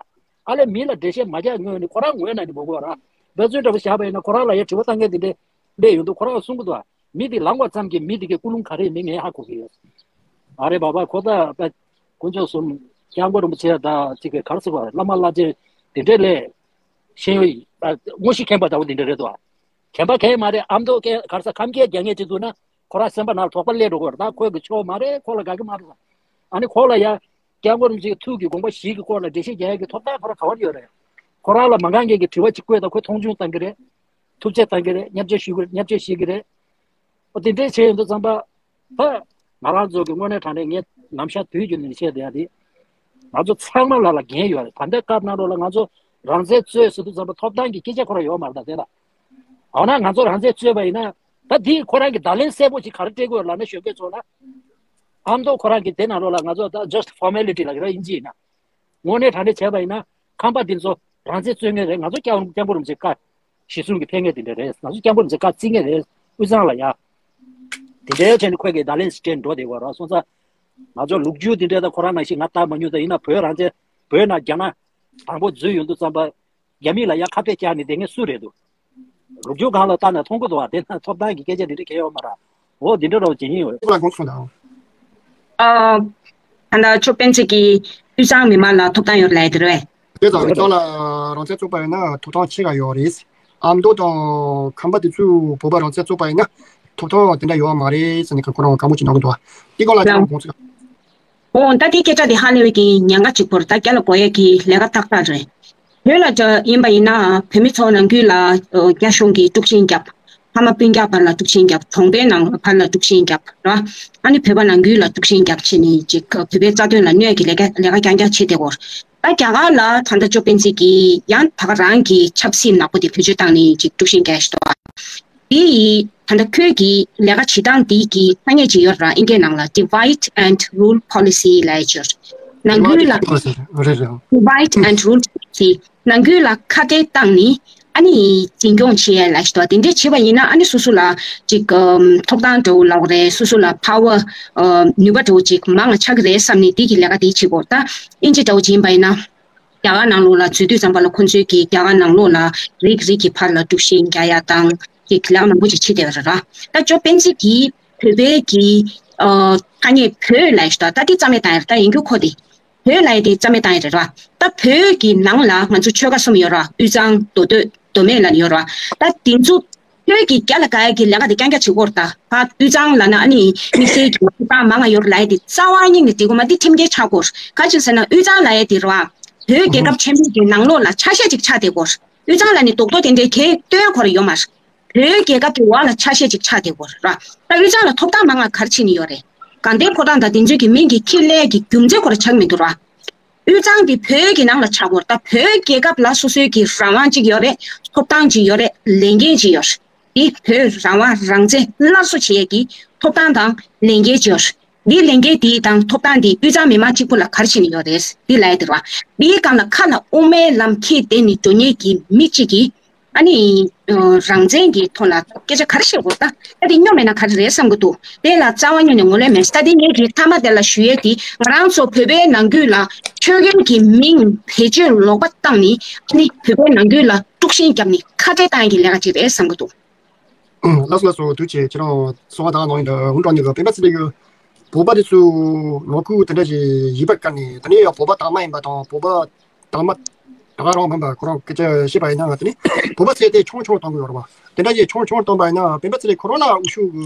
ཨ་ལས་མི་ལ་འགྲེལ་བཤད་མ་རྒྱག་ངོས་ནས་ཁོ་རང་ངོས་ནས་ནི་མི་དགོས་ར། འབད་བརྩོན་འདྲ་པོ་བཞག་པ་ཡིན་ན་ཁོ་རང་ལ་ཡ་དྲི་བ་བཏང་མཁན་དེ་འདྲ་སླེབས་ཡོང་དུས་ཁོ་རང་ལ་གསུང་གི་འདུག་མི་དེ་ལངས་པ་ཙམ་གྱིས་མི་དེ་གའི་ཀུན་སློང་ག་རེ་ཡིན་མིན་ངས་ཧ་གོ་གི་ཡོད། ཨ་རེ་བ་བ་ཁོ་ད་དཀོན་མཆོག་གསུམ་སྐྱབས་མགོན་རིན་པོ་ཆེ་དང་ཅིག་གི་ག་རེ་ཟེར་བ་བླ་མ་བླ་ཆེན་དེ་འདྲས་ལས་ཤེས་ཡོན་དངོས་གཞི་མཁྱེན་པ་འདྲ་བོ་དེ་འདྲས་རེད་དོ། མཁྱེན་པ་མཁྱེན་མ་རེད། ཨ་མདོ་སྐད་ག་རེ་ཟེར་ཁམས་སྐད་རྒྱག་མཁན་ཅིག་འདུག་ན་ཁོ་རང་སེམས་པ་ནང་དོགས་པ་སླེབས་འགྲོ་གི་རེད། ད་ཁོས་གི་ཆོག་མ་རེད། ཁོ་ལ་དགའ་གི་མ་རེད། ཨ་ནི་ཁོ་ལ་ཡ་སྐྱབས་མགོན་རིན་པོ་ཆེའི་ཐུགས་ཀྱི་དགོངས་པ་བཞི་གི་སྐོར་ལ་འགྲེལ་བཤད་རྒྱག་ཡ་གི་ཐོབ་ཐང་ཁོ་རང་ག་བར་ཡོད་རེད། ཁོ་རང་ལ་མ་དགའ་མཁན་གྱི་དྲི་བ་ཅིག་བཀོད་ད་ཁོས་མཐོང་ཆུང་བཏང་གི་རེད། ཐུབ་ཆེ་བཏང་གི་རེད། བརྙས་བཅོས་ཞུ་གི་རེད། བརྙས་བཅོས་བྱེད་ཀྱི་རེད། ཨོ་དེ་འདྲས་བྱས་ཡོང་དུས་ཙམ་པ། ད་ང་རང་ཚོ་གི་དངོས་གནས་དྲང་གནས་ངས་ནམ་ཞག་དུས་རྒྱུན་ནས་བཤད་བསྡད་ཡ་དེ། ང་ཚོ་ཚང་མ་ལ་ལ་འགན་ཡོད་རེད། ད་ལྟའི་སྐབས་ནང་ལོགས་ལ་ང་ཚོ་རང་བཙན་རྩོད་ཟེར་དུས་ཙམ་པ་ཐོབ་ཐང་གི་སྐད་ཆ་ཁོ་རང་ཡོད་མ་རེད། ད་དེ་ལ་འོ་ན་ང་ཚོ་རང་བཙན་རྩོད་པ་ཡིན་ན་ད་དེ་ཁོ་རང་གི་བརྡ་ལན་གསལ་པོ་ཞིག་ག་རེ་སྤྲད་དགོས་ལབ་ན་གཞོན་སྐྱེས་ཚོ་ལ་ཨ་མདོ་ཁོ་རང་གི་དེ་ནང་ལོགས་ལ་ང་ཚོ་ད་just formality ལ་ར་ཡིན་གྱི་ཡིན་ན། དངོས་གནས་དྲང་གནས་བྱས་པ་ཡིན་ན་ཁམས་པ་འདི་ཚོ་རང་བཙན་རྩོད་མཁན་རེད། ང་ཚོ་སྐྱབས་སྐྱབས་མགོན་རིན་པོ་ཆེ་བཀའ་གཞི་བཟུང་གི་ཕེབས་མཁན་དེ་འདྲ་རེད། ང་ཚོ་སྐྱབས་མགོན་རིན་པོ་ཆེ་བཀའ་བརྩི་མཁན་རེད། དབུས་གཙང་ལ་ཡ། དེ་འདྲའི་ཆེད་ནས་ཁོས་ཀྱི་བརྡ་ལན་ཞིག་སྤྲད་འགྲོ་བསྡད་ཡོད་རེད། སོང་ཙང་ང་ཚོ་ལོ་རྒྱུས་དེ་འདྲའི་ད་ཁོ་རང་ནང་བཞིན་ང་ལྟ་མ་མྱོང་། ད་ཡིན་ན་བོད་རང་བཙན་བོད་ནང་རྒྱ་ནག་དང་པོ་འཛུལ་ཡོང་དུས་ཙམ་པ་རྒྱ་མི་ལ་ཡ་ཁ་གཏད་བཅག་ནས་བསྡད་མཁན་སུ་རེད་འདུག་ལོ་རྒྱུས་སྒང་ལ་ལྟ་ན་མཐོང་གི་འདུག་བ། དེ་ན་ཐོབ་ཐང་གི་སྐད་ཆ་དེ་འདྲ་གལ་ཡོད་མ་རེད། འོ་དེ་འདྲ་རོགས་བྱེད་ཡིན་ཡོད། ཅིག་ལ་དགོངས་སོང་དང་། ཨ། ད་ལྟ་ཅོ་པན་ཙི་གིས་དབུས་གཙང་མི་མང་ལ་ཐོབ་ཐང་ཡོད་ལབ་ཡ་དེ་རེད་པས། དེ་ཙང་རང་ལ་རང་བཙན་རྩོད་པ་ཡིན་ན་ཐོབ་ཐང་ཆེ་ག་ཡོད་རེད། ཨ་མདོ་དང་ཁམས་པ་དེ་ཚོས་བོད་པ་རང་བཙན་རྩོད་པ་ཡིན་ན་ཐོབ་ཐང་དེ་འདྲ་ཡོད་མ་རེད་ཟེར་ནས་ཁོ་རང་དགའ་མོ་ཅིག་གནང་གི་འདུག་དེ་སྐོར་ལ་ཁྱེད་རང་དགོངས་ཚུལ། འོ་ད་དེ་སྐད་ཆ་དེ་ཧ་ལས་པའི་གི་ཉེན་ཁ་གཅིག་པོ་རེད། ད་རྒྱ་ལ་གོ་ཡས་ཀྱི་ལས་ཀ་ཏག་ཏག་རེད། བོད་ལ་འདྲ་ཡིན་པ་ཡིན་ན་བོད་མི་ཚོ་ནང་ཁུལ་ལ་ཨ་རྒྱ་གཞུང་གིས་དཀྲུག་ཤིང་བརྒྱབ། ཕ་མ་སྤུན་ཀྱག་བར་ལ་དཀྲུག་ཤིང་བརྒྱབ། གྲོང་པའི་ནང་བར་ལ་དཀྲུག་ཤིང་བརྒྱབ་ར། ཨ་ནི་བོད་པ་ནང་ཁུལ་ལ་དཀྲུག་ཤིང་བརྒྱབ་བྱས་ནས་ཅིག་བོད་པའི་རྩ་དོན་ལ་གནོད་ཀྱི་ལས་ཀ་ལས་ཀ་རྐྱང་རྐྱང་བྱེད་བསྡད་ཡོད་རེད། ད་རྒྱ་གར་ལ་ད་ལྟ་ཅོ་པན་ཙི་གིས་ཡང་ད་ག་རང་གི་ཆབ་སྲིད་ནག་པོ་དེ་བེད་སྤྱོད་བཏང་ནས་ཅིག་དཀྲུག་ཤིང་རྒྱག་བཞིན་འདུག་དེ་ཡིས་ད་ལྟ་ཁོས་ཀྱི་ལས་ཀ་བྱེད་སྟངས་དེ་གི་ཐ་སྙད་ཅིག་ཡོད་ར། ཨིན་སྐད་ནང་ལ་divide and rule policy་ལབ་ཡ་ཅིག་ཡོད་རེད། ནང་ཁུལ་ལ་རེད་རེད། divide and rule policy། ནང་ཁུལ་ལ་ཁ་བྲལ་བཏང་ནས་ཨ་ནི་འཛིན་སྐྱོང་བྱེད་ཡ་ལབ་ཞིག་འདུག་དེ་འདྲས་བྱས་པ་ཡིན་ན་ཨ་ནི་སོ་སོ་ལ་ཅིག་ཨམ་ཐོབ་ཐང་འདྲ་བོ་ལབ་དགོས་རེད། སོ་སོ་ལ་power ཨ་ནུས་པ་འདྲ་བོ་ཅིག་མང་ང་ཆགས་ཀྱི་རེད་བསམ་ནས་དེ་གི་ལས་ཀ་དེ་བྱེད་དགོས། ད་ཨིན་ཇི་འདྲ་བོ་ཅིག་ཡིན་པ་ཡིན་ན། རྒྱ་གར་ནང་ལོགས་ལ་འཛུལ་དུས་ཙམ་པ་ལ་ཁོ་ཚོས་ཀྱིས་རྒྱ་གར་ནང་ལོགས་ལ་རིགས་རིགས་ཀྱི་བར་ལ་དཀྲུག་ཤིང་རྒྱག་ཡ་དང་ཅིག་ལས་ཀ་མང་པོ་ཅིག་བྱེད་བསྡད་ཡོད་རེད་ར། ད་ཅོ་པན་ཙི་གིས་བོད་པའི་གི་ཨ་ཐ་སྙད་བོད་ལབ་ཡ་ཞིག་འདུག་ད་དེ་རྩ་མེད་བཏང་ཡ་རེད། ད་ཡིན་རྒྱུ་ཁོ་དེ་བོད་ལབ་ཡ་དེ་རྩ་མེད་བཏང་ཡ་རེད་ར། ད་བོད་ཀྱི་ནང་ལ་ང་ཚོ་ཆོལ་ཁ་གསུམ་ཡོད་ར། དབུས་གཙང་མདོ་སྟོད་མདོ་སྨད་ལབ་ཡོད་ར། ད་དེ་ཚོ་བོད་ཀྱི་རྒྱ་ལ་དགའ་ཡ་གི་ལས་ཀ་དེ་རྐྱང་རྐྱང་བྱེད་ཀྱི་ཡོད་རེད། ད་ཕར་དབུས་གཙང་ལབ་ན་ཨ་ནི་དམིགས་བསལ་གྱི་ཐོབ་ཐང་མང་ང་ཡོད་རེད་ལབ་ཡ་དེ་རྩ་བ་ཉིད་ནས་འགྲིག་གི་མ་རེད། དེ་ཁྲིམས་འགལ་ཆགས་ཀྱི་ཡོད་རེད། ག་ཅིག་ཟེར་ན་དབུས་གཙང་ལབ་ཡ་དེ་རེད་བ། བོད་རྒྱལ་ཁབ་ཆེན་པོ་གི་ནང་ལོགས་ལ་ཆ་ཤས་ཅིག་ཆགས་བསྡད་ཀྱི་ཡོད་རེད། དབུས་གཙང་ལབ་ནས་རྡོག་རྡོག་དེ་འདྲའི་གས་སྟོན་ཡ་ཁོ་རང་ཡོད་མ་རེད། བོད་རྒྱལ་ཁབ་ཀྱི་འོག་ལ་ཆ་ཤས་ཅིག་ཆགས་བསྡད་ཀྱི་ཡོད་རེད་ར། ད་དབུས་གཙང་ལ་ཐོབ་ཐང་མང་ང་ག་རེ་བྱས་ནས་ཡོད་རེད། དགའ་ལྡན་ཕོ་བྲང་དང་དེ་ཚོའི་གི་མིང་གི་འཁྱེར་སླེབས་ཀྱི་རྒྱུ་མཚན་ཁོ་རང་ཆགས་མི་འདུག་ར། དབུས་གཙང་དེ་བོད་ཀྱི་ནང་ལ་ཆགས་ཀྱི་ཡོད་རེད། ད་བོད་རྒྱལ་ཁབ་ལ་སོ་སོའི་གི་རང་དབང་ཅིག་ཡོད་རེད། ཐོབ་ཐང་ཅིག་ཡོད་རེད། ལས་འགན་ཅིག་ཡོད་རེད། དེ་བོད་རང་དབང་རང་བཙན་སླར་གསོ་བྱེད་ཡས་ཀྱི་ཐོབ་ཐང་དང་ལས་འགན་ཅིག་ཡོད་རེད། འདིའི་ལས་འགན་འདི་དང་ཐོབ་ཐང་འདི་དབུས་གཙང་མི་མང་གཅིག་པུ་ལ་ག་རེ་བྱས་ནས་ཡོད་རེད། འདི་ལབ་ཡ་དེ་རེད་བ། འདིའི་སྒང་ལ་ཁ་ལ་དབུ་མའི་ལམ་འཁྱེར་བསྡད་ནས་འགྲོ་མཁན་གྱི་མི་གཅིག་གིས་ཨ་ནི་ཨ་རང་བཙན་གྱི་ཐོག་ལ་སྐད་ཆ་ག་རེ་བཤད་དགོས། ད་ད་དེ་སྙོམས་མེད་ན་ག་རེ་རེད་བསམ་གྱི་འདུག་དེ་ལ་རྩ་བ་ཉིད་ནས་ངོས་ལེན་མེད། ད་དེ་ངས་ཀྱི་མཐའ་མ་དེ་ལ་ཞུ་ཡས་དེ་ང་རང་ཚོ་བོད་པའི་ནང་ཁུལ་ལ་ཆོས་རྒྱལ་གྱི་མིང་བེད་སྤྱོད་ལོག་པ་བཏང་ནས་ཨ་ནི་བོད་པའི་ནང་ཁུལ་ལ་དཀྲུག་ཤིང་བརྒྱབ་ནས་ཁ་བྲལ་བཏང་ཡས་ཀྱི་ལས་ཀ་ཅིག་རེད་བསམ་གྱི་འདུག་ལགས་སོ་ལགས་སོ། ཐུགས་རྗེ་ཆེ། ཁྱེད་རང་གསུང་བ་དང་ནང་ཡིན་ད་འུ་འགྲོ་ནི་གི་སྤེན་པ་ཚེ་རིང་གི་བོད་པ་དེ་ཚོ་ནང་ཁུལ་དེ་འདྲ་ཞིག་ཡིན་པ་བཀར་ནས་དེ་ནས་ཡང་བོད་པ་དྭངས་མ་ཡིན་པ་དང་བོད་པ་དྭངས་མ་ད་ག་རང་མིན་པ་ཁོ་རང་སྐད་ཆ་བཤད་པ་ཡིན་ན་དེ་ནས་བོད་པ་ཚོས་དེ་ཆུང་ཆུང་གཏོང་གི་ཡོད་རེད་བ། དེ་འདྲ་ཞིག་ཆུང་ཆུང་གཏོང་པ་ཡིན་ན་སྤེན་པ་ཚེ་རིང་ཁོ་རང་ལ་འུ་ཤུག་གི་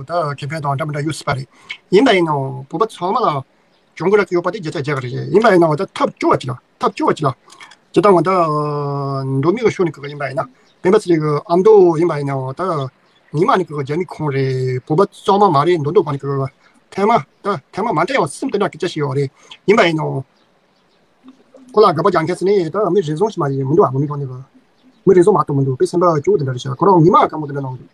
ད་ཁེ་ཕན་དང་འདྲ་མི་འདྲ་ཡོད་སྲིད་པ་རེད། ཡིན་པ་ཡིན་ནའང་བོད་པ་ཚང་མ་ལ་གྱོང་གུན་རག་གི་ཡོད་པ་དེ་བརྒྱ་ཆ་བརྒྱ་རེད། ཡིན་པ་ཡིན་ནའང་ད་ཐབས་སྐྱོ་བ་ཅིག་ལ་ཐབས་སྐྱོ་བ་ཅིག་ལ་ཇི་ལྟར་ང་ད་མདོ་སྨད་གི་ཕྱོགས་ནས་གི་ཡིན་པ་ཡིན་ན་སྤེན་པ་ཚེ་རིང་གི་ཨ་མདོ་ཡིན་པ་ཡིན་ནའང་ད་ཉི་མ་ནས་གི་རྒྱ་མི་ཁོང་རེད། བོད་པ་གཙང་མ་མ་རེད། མདོ་མདོ་གང་ནས་གི་ཐེངས་མ་ད་ཐེངས་མ་མ་འདྲ་ཡང་སེམས་དེ་འདྲ་སྐད་ཆ་ཞིག་ཡོད་རེད། ཡིན་པ་ཡིན་ནའང་ཁོ་ལ་དགག་པ་རྒྱག་མཁན་ཟེར་ནས་ད་མི་རེ་ཟུང་ཞིག་མ་རེད། མི་འདུག་ཨ་མི་གང་ནས་གི་མི་རེ་ཟུང་མ་གཏོགས་མི་འདུག་དཔེ་སེམས་པ་སྐྱོ་བོ་དེ་འདྲ་རེད་ཤག་ཁོ་རང་ཉི་མ་དཀའ་མོ་དེ་འདྲ་གནང་འདུག་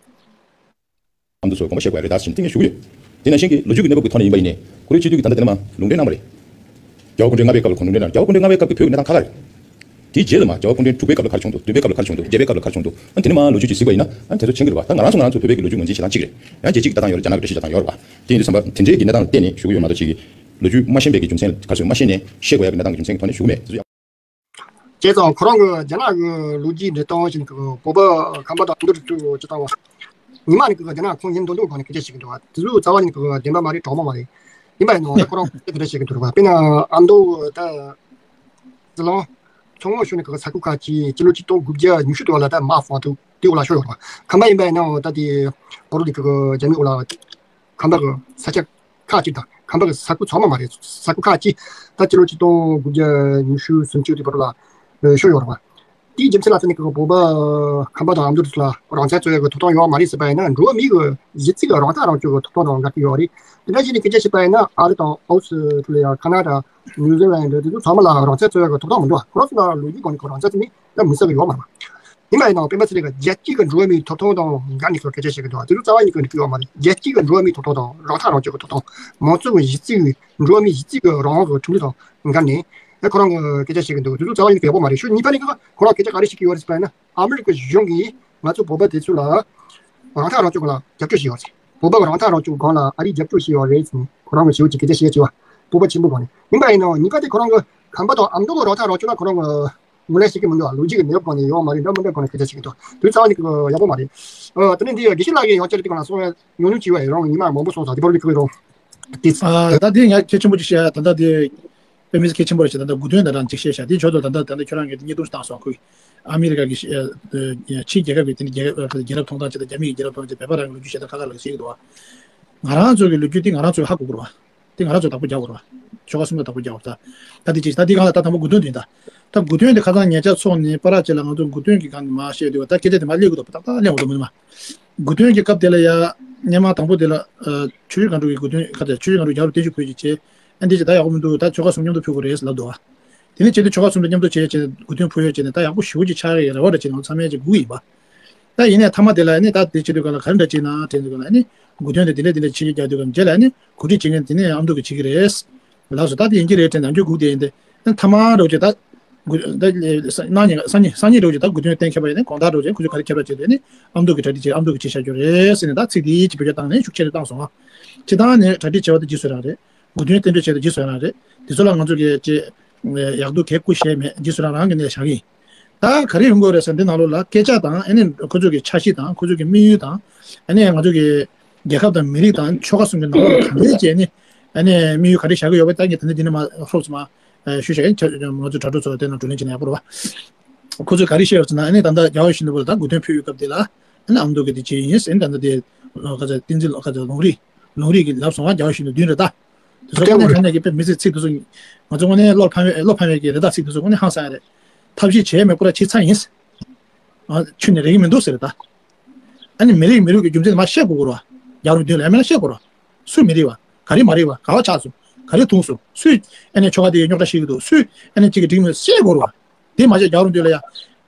ཨ་མདོ་ཚོས་དགོངས་པ་བཞེས་དགོས་ཡ་རེད་ད་ཟེར་ཏིང་ངེ་ཞུ་གི་ཡོད། དེ་ནང་བཞིན་གྱི་ལོ་རྒྱུས་ཀྱི་གནས་བབ་ཀྱི་ཐོག་ནས་ཡིན་པ་ཡིན་ནའི་ཁོ་རའི་སྤྱི་འཐུས་ཀྱི་ད་ལྟ་དེ་ནས་མ་ལུང་འདྲེན་གནང་བ་རེད། རྒྱལ་བ་སྐུ་ཕྲེང་ལྔ་པའི་སྐབས་ལ་ཁོང་ལུང་འདྲེན་གནང་། རྒྱལ་བ་སྐུ་ཕྲེང་ལྔ་པའི་སྐབས་ཀྱི་བོད་ཀྱི་གནས་སྟངས་ཁག་ཁག་རེད། དེའི་རྗེས་ལ་མ་རྒྱལ་བ་སྐུ་ཕྲེང་དྲུག་པའི་སྐབས་ལ་ག་རེ་བྱུང་འདུག་བདུན་པའི་སྐབས་ལ་ག་རེ་བྱུང་འདུག་བརྒྱད་པའི་སྐབས་ལ་ག་རེ་བྱུང་འདུག་ཨ་དེ་ནས་མ་ལོ་རྒྱུས་ཀྱི་གཟིགས་པ་ཡིན་ན་ཨ་དེ་ཚོ་མཁྱེན་གྱི་རེད་བ། ད་ང་རང་ཚོ་ང་རང་ཚོ་བོད་པའི་གི་ལོ་རྒྱུས་ངོས་འཛིན་བྱེད་སྟངས་གཅིག་རེད། ཡང་རྒྱལ་སྤྱི་གི་ད་ལྟ་ཡོད་རེད། རྒྱ་ནག་གི་འགྲེལ་བཤད་བྱེད་སྟངས་ཡོད་རེད་བ། དེ་ཡིན་དུས་ཙམ་པ་དེ་འདྲའི་གི་གནས་སྟངས་ལ་བལྟས་ནས་ཞུ་གི་ཡོད་མ་གཏོགས་ཅིག་གི་ལོ་རྒྱུས་མ་ཤེས་པའི་གི་རྒྱུ་མཚན་ག་རེ་ཟེར་མ་ཤེས་ནས་བཤད་དགོས་ཡ་གི་གནས་སྟངས་ཀྱི་རྒྱུ་མཚན་གྱི་ཐོག་ནས་ཞུ་གི་མེད། དེ་ཚོ་ཡག་བྱས་ཙང་ཁོ་རང་གི་རྒྱ་ནག་གི་ལོ་རྒྱུས་འབྲི་སྟངས་བཞིན་གྱི་བོད་པ་ཁམས་པ་དང་ཨ་མདོ་རིགས་ཚོས་སྤྱི་བཏང་བ། ཉི་མ་ནས་ཀྱི་རྒྱ་ནག་ཁོངས་ཡིན་མདོག་མདོག་སྒང་ནས་སྐད་ཆ་བཤད་ཀྱི་འདུག་བ། དེ་ཚོ་རྩ་བ་ཉིད་ཀྱི་བདེན་པ་མ་རེད། གྲོགས་མོ་མ་རེད། ཡིན་པ་ཡིན་ནའང་ད་ཁོ་རང་སྐད་དེ་འདྲ་བཤད་ཀྱི་འདུག་རེད་བ། དཔེར་ན་ཨ་མདོ་ད་ཟི་ལིང་མཚོ་སྔོན་ཕྱོགས་ནས་ཀྱི་ས་ཁུལ་ཁག་ཅིག་སྤྱི་ལོ་ཆིག་སྟོང་དགུ་བརྒྱ་ཉི་ཤུ་དུ་བ་ལ་ད་མ་ཧྥང་ཏུའུ་དེ་འོག་ལ་ཤོར་ཡོད་རེད་བ། ཁམས་པ་ཡིན་པ་ཡིན་ནའང་ད་དེ་བོད་རིགས་ཀྱི་རྒྱ་མི་འོག་ལ་ཁམས་པ་གི་ས་ཆ་ཁག་ཅིག་དང་ཁམས་པ་གི་ས་ཁུལ་ཚང་མ་མ་རེད། ས་ཁུལ་ཁག་ཅིག་ད་སྤྱི་ལོ་ཆིག་སྟོང་དགུ་བརྒྱ་ཉི་ཤུ་སུམ་ཅུ་དེ་བར་ལ་ཤོར་ཡོད་རེད་བ། དེའི་རྒྱུ་མཚན་ལ་བརྟེན་ནས་ཀྱི་བོད་པ་ཁམས་པ་དང་ཨ་མདོ་རིགས་ལ་རང་བཙན་རྩོད་ཡག་གི་ཐོབ་ཐང་ཡོད་མ་རེད་ཟེར་བ་ཡིན་ན། འགྲོ་བ་མིའི་གི་གཞི་རྩའི་གི་རང་ཐག་རང་གཅོད་ཀྱི་ཐོབ་ཐང་དང་འགལ་གྱི་ཡོད་རེད། དེ་འདྲ་བྱས་ནས་སྐད་ཆ་བཤད་པ་ཡིན་ན་ཨ་རི་དང་ཨོ་སི་ཁྲུ་ལི་ཡ། ཁ་ན་ཌ། ནིའུ་ཛི་ལན་ཌི། དེ་ཚོ་ཚང་མ་ལ་རང་བཙན་རྩོད་ཡག་གི་ཐོབ་ཐང་མི་འདུག་ཁོ་རང་ཚོ་ལ་ལོ་རྒྱུས་སྒང་ནས་ཀྱི་རང་བཙན་དེ་ནི་ད་མི་སྲིད་གི་ཡོད་མ་རེད། ཡིན་པ་ཡིན་ནའང་སྤེན་པ་ཚེ་རིང་གིས་རྒྱལ་སྤྱི་གི་འགྲོ་བ་མིའི་ཐོབ་ཐང་དང་འགལ་ནས་ཀྱི་སྐད་ཆ་བཤད་ཀྱི་འདུག་དེ་ཚོ་རྩ་བ་ཉིད་ཀྱི་འགྲིག་གི་ཡོད་མ་རེད། རྒྱལ་སྤྱི་གི་འགྲོ་བ་མིའི་ཐོབ་ཐང་དང་རང་ཐག་རང་གཅོད་ཀྱི་ཐོབ་ཐང་། མང་གཙོ་གི་གཞི་རྩའི་གི་འགྲོ་བ་མིའི་གཞི་རྩའི་གི་རང་དབང་གི་ཁྲིམས་ལུགས་དང་འགལ་ནས་ཨེ་ཁོ་རང་གི་སྐད་ཆ་བཤད་ཀྱི་འདུག་དེ་ཚོ་རྩ་བ་ཉིད་ཀྱི་ཡག་པོ་མ་རེད། ཕྱོགས་གཉིས་ཕན་ནས་ཀྱི་ཁོ་རང་སྐད་ཆ་ག་རེ་བཤད་ཀྱི་ཡོད་རེད་ཟེར་བ་ཡིན་ན། ཨ་མི་རི་ཀའི་གཞུང་གིས་ང་ཚོ་བོད་པ་དེ་ཚོ་ལ་རང་ཐག་རང་གཅོད་སྒང་ལ་རྒྱབ་སྐྱོར་བྱས་ཡོད་རེད། བོད་པ་གི་རང་ཐག་རང་གཅོད་སྒང་ལ་ཨ་རིས་རྒྱབ་སྐྱོར་བྱས་ཡོད་རེད་ཟེར་ནས་ཁོ་རང་གི་ཞེ་པོ་ཅིག་སྐད་ཆ་བཤད་ཀྱི་ཡོད་པ། སྤོབས་པ་ཆེན་པོ་སྒང་ནས། ཡིན་པ་ཡིན་ནའང་གཉིས་པ་དེ་ཁོ་རང་གི་ཁམས་པ་དང་ཨ་མདོ་གི་རང་ཐག་རང་གཅོད་ལ་ཁོ་རང་གི་ངོས་ལེན་བྱེད་ཀྱི་མི་འདུག་ལོ་རྒྱུས་ཀྱི་གནས་བབ་སྒང་ནས་ཡོད་མ་རེད། འདྲ་མི་འདྲ་སྒང་ནས་སྐད་ཆ་བཤད་ཀྱི་འདུག་དེ་རྩ་བ་ཉིད་ཀྱི་ཡག་པོ་མ་རེད། ཨ་དེ་ནས་འདི་དགེ་བཤེས་ལགས་ཀྱིས་ཡང་བསྐྱར་དེ་སྒང་ལ་གསུང་ཡ་ཉུང་ཉུང་བྱས་པ་ཡིན་རུང་ཉི་མ་མང་པོ་སོང་ཙང་དེ་བར་དུ་ཁྱེད་རང་ ཏིས། ཨ་ད་དེ་ང་གལ་ཆེན་པོ་ཅིག་བཤད་ཡ། ད་ལྟ་དེ་དཔེ་མི་སྲིད་གལ་ཆེན་པོ་རེད་ཤག་ད་ལྟ་དགུ་སྟོན་དང་རང་ཅིག་བཤད་ཤག་དེ་ཆོག་ཏུ་ད་ལྟ་ད་ལྟ་ཁྱོད་རང་གིས་དེ་བརྙན་ཐུང་ཞིག་བཏང་སོང་། ཁོས་ཨ་མི་རི་ཀ་གི་ཕྱི་རྒྱལ་ཁབ་ཀྱི་དེ་ནི་རྒྱལ་རྒྱལ་རབས་མཐོང་སྟངས་ཅིག་དང་རྒྱ་མི་གི་རྒྱལ་རབས་མཐོང་སྟངས་ཅིག་བོད་པ་རང་གི་ལོ་རྒྱུས་བཤད་སྟངས་ཁ་ཁ་ལ་ཟེར་གྱི་འདུག་བ། ང་རང་ཚོ་གི་ལོ་རྒྱུས་དེ་ང་རང་ཚོས་ཧ་གོ་དགོས་རེད་བ། དེ་ང་རང་ཚོས་བདག་པོ་རྒྱག་དགོས་རེད་བ། ཆོལ་ཁ་གསུམ་ཀ་བདག་པོ་རྒྱག་དགོས་རེད་ད། ད་དེ་ཅིག་ད་དེ་གང་ལ་ད་དང་པོ་དགུ་སྟོན་དེ་ཡིན་ད། ད་དགུ་སྟོན་དེ་ཁ་སང་ཉེ་ཆར་ཚོགས་ནས་པ་ར་ཅིག་ལ་ང་ཚོ་དགུ་སྟོན་གྱི་སྒང་ནས་མར་བཤད་དུས་བ། ད་སྐད་ཆ་དེ་མར་སླེབས་དགོས་འདུག་ཏག་ཏག་སླེབས་འོང་འདུག་མི་འདུག་མ། དགུ་སྟོན་གྱི་སྐབས་དེ་ལ་ཡ་སྔོན་མ་དང་པོ་དེ་ལ་ཨ་ཆུ་བཞི་སྒང་དྲུག་གི་དགུ་སྟོན་ཁ་ཚ་ཆུ་བཞི་སྒང་དྲུག་རྒྱབ་རུ་དེ་ཞུ་ཕུལ་ཅིག་བྱས། ཨ་འདི་ཅིག་ད་ཡག་པོ་མི་འདུག་ད་ཆོལ་ཁ་གསུམ་མཉམ་དུ་ཕུལ་དགོས་རེད་ལབ་འདུག་བ། དེ་ནས་བྱས་དུས་ཆོལ་ཁ་གསུམ་དང་མཉམ་དུ་བྱས་བྱས་ནས་དགུ་སྟོན་ཕུལ་ཡོད་བྱས་ནས་ད་ཡག་པོ་ཞེ་པོ་ཅིག་ཆགས་ཀྱི་རེད་བ། རེད་བྱས་ནས་ང་ཚང་མས་ཅིག་སྒུག་ཡིན་པ། ད་ཡིན་ནའི་མཐའ་མ་དེ་ལ་ནི་ད་དེ་བྱེད་དུས་ག་ལ་ག་རེ་འདྲ་བྱེད་ན་དྲན་དུས་ག་ལ་ནི་དགུ་སྟོན་དེ་དེ་འདྲ་དེ་འདྲ་བྱེད་ཀྱི་རྒྱག་དུས་ག་ལ་རྗེས་ལ་ནི་གོ་སྒྲིག་བྱེད་མཁན་དེ་ནི་ཨ་མདོ་གི་བྱེད་ཀྱི་རེད། ལགས་སོ། ད་དེ་ཡིན་གྱི་རེད་དྲན་ནས་ཨ་མདོ་སྒུག་བསྡད་ཡིན་ཏེ། ཨ་མཐའ་མ་རོགས་ཀྱི་ད་དགུ་ད་སང་ཉིན་སང་ཉིན་སང་ཉིན་རོགས་ཀྱི་ད་དགུ་སྟོན་གཏན་འཁེལ་བ་ཡིན་ནའི་དགོང་དག་རོགས་ཀྱི་ཁོ་ཚོས་ག་རེ་འཁེལ་བ་བྱེད་དེ་ནི་ཨ་མདོ་གི་གྲ་སྒྲིག་བྱེད། ཨ་མདོ་གི་བྱེད་བཞག་རྒྱུ་རེད་ཟེར་ནས་ད་ཚིག་དེའི་ཅིག་བེད་སྤྱོད་བཏང་ནས་ཤུགས་ཆེ་རུ་བཏང་སོང་ཨ། སྤྱིར་བཏང་ནས་གྲ་སྒྲིག་བྱས་པ་དེ་རྗེས་སུ་རང་རེད། དགུ་སྟོན་རྟེན་འབྲེལ་བྱས་ཏེ་རྗེས་སུ་རང་རེད། དེ་ཚོ་ལ་ང་ཚོ་གིས་ཅེ་ཡག་སྡུག་གལ་བཀུ་བཞེས་མེད། རྗེས་སུ་རང་རང་གི་གནས་བཞག་གི་ཡིན། ད་ག་རེ་ཡོང་གི་རེད་ཟེར་འདི་ནང་ལོགས་ལ་སྐད་ཆ་དང་ཨ་ནི་ཁོ་ཚོ་གི་འཆར་གཞི་དང་ཁོ་ཚོ་གི་དམིགས་ཡུལ་དང་ཨ་ནི་ང་ཚོ་གི་རྒྱལ་ཁབ་དང་མི་རིགས་དང་ཆོལ་ཁ་གསུམ་གི་ནང་ལོགས་ལ་ག་འདྲས་བྱས་ནས་ཨ་ནི་དམིགས་ཡུལ་ག་རེ་བཞག་གི་ཡོད་པ་ད་ངས་ད་ནི་འདི་ནས་མ་ཧྲོབ་ཙམ་མ་ཞུ་བཞག་ཡིན། ང་ཚོ་དྲ་གྲོགས་ཚོ་ལ་དེ་ནང་བགྲོ་གླེང་བྱེད་ན་ཡག་པོ་རེད་བ། ཁོ་ཚོས་ག་རེ་བཤད་ཡོད་ཟེར་ན་ཨ་ནི་ད་ལྟ་རྒྱལ་བ་ཡིད་བཞིན་ནོར་བུ་ལ་ད་དགུ་སྟོན་ཕུལ་ཡོད་སྐབས་དེ་ལ་ཨ་ནི་ཨ་མདོ་གི་དེ་བྱས་ཡིན་ཟེར། ད་ལྟ་དེ་ཁ་ཚ་བསྟན་འཛིན་ཁ་ཚ་ལུང་རིགས་ལུང་རིགས་ཀྱི་ལབ་སོང་བ། རྒྱལ་བ་ཡིད་བཞིན་ནོར་བུ་བདུན་རེད་ད། དེ་ཚོ་དངོས་གནས་དྲང་གནས་ཀྱི་དཔེ་མི་སྲིད་ཚིག་དེ་ཚོ་ང་ཚོ་དངོས་གནས་བློར་ཕམ་ཡས་བློ་ཕམ་ཡས་ཀྱི་རེད་ད། ཚིག་དེ་ཚོ་དངོས་གནས་ཧང་སང་ཡ་རེད། ཐབས་ཤེས་བྱས་མེད་པོ་ར་བྱེད་ཚར་ཡིན། ཨ་ཆུ་ནས་རེག་གི་མི་འདུག་ཟེར་ད། ཨ་ནི་མི་རེག་མི་རུག་གི་རྒྱུ་མཚན་མ་བཤད་དགོས་གོ་ར། རྒྱལ་བ་རིན་པོ་བདུན་ལ་ཡ་མེད་ན་བཤད་དགོས་ར། སུ་མི་རེག་བ། ག་རེ་མ་རེག་བ། ག་བ་ཆགས་སོང་། ག་རེ་ཐུང་སོང་། སུས་ཨ་ནི་ཆོལ་ཁ་དེ་རྙོག་དྲ་བཤད་ཀྱི་འདུག་སུས་ཨ་ནི་གཅིག་གི་འགྲིག་མི་བཤད་དགོས་ར། དེ་མ་བཤད་རྒྱལ་བ་རིན་པོ་བདུན་ལ་ཡ་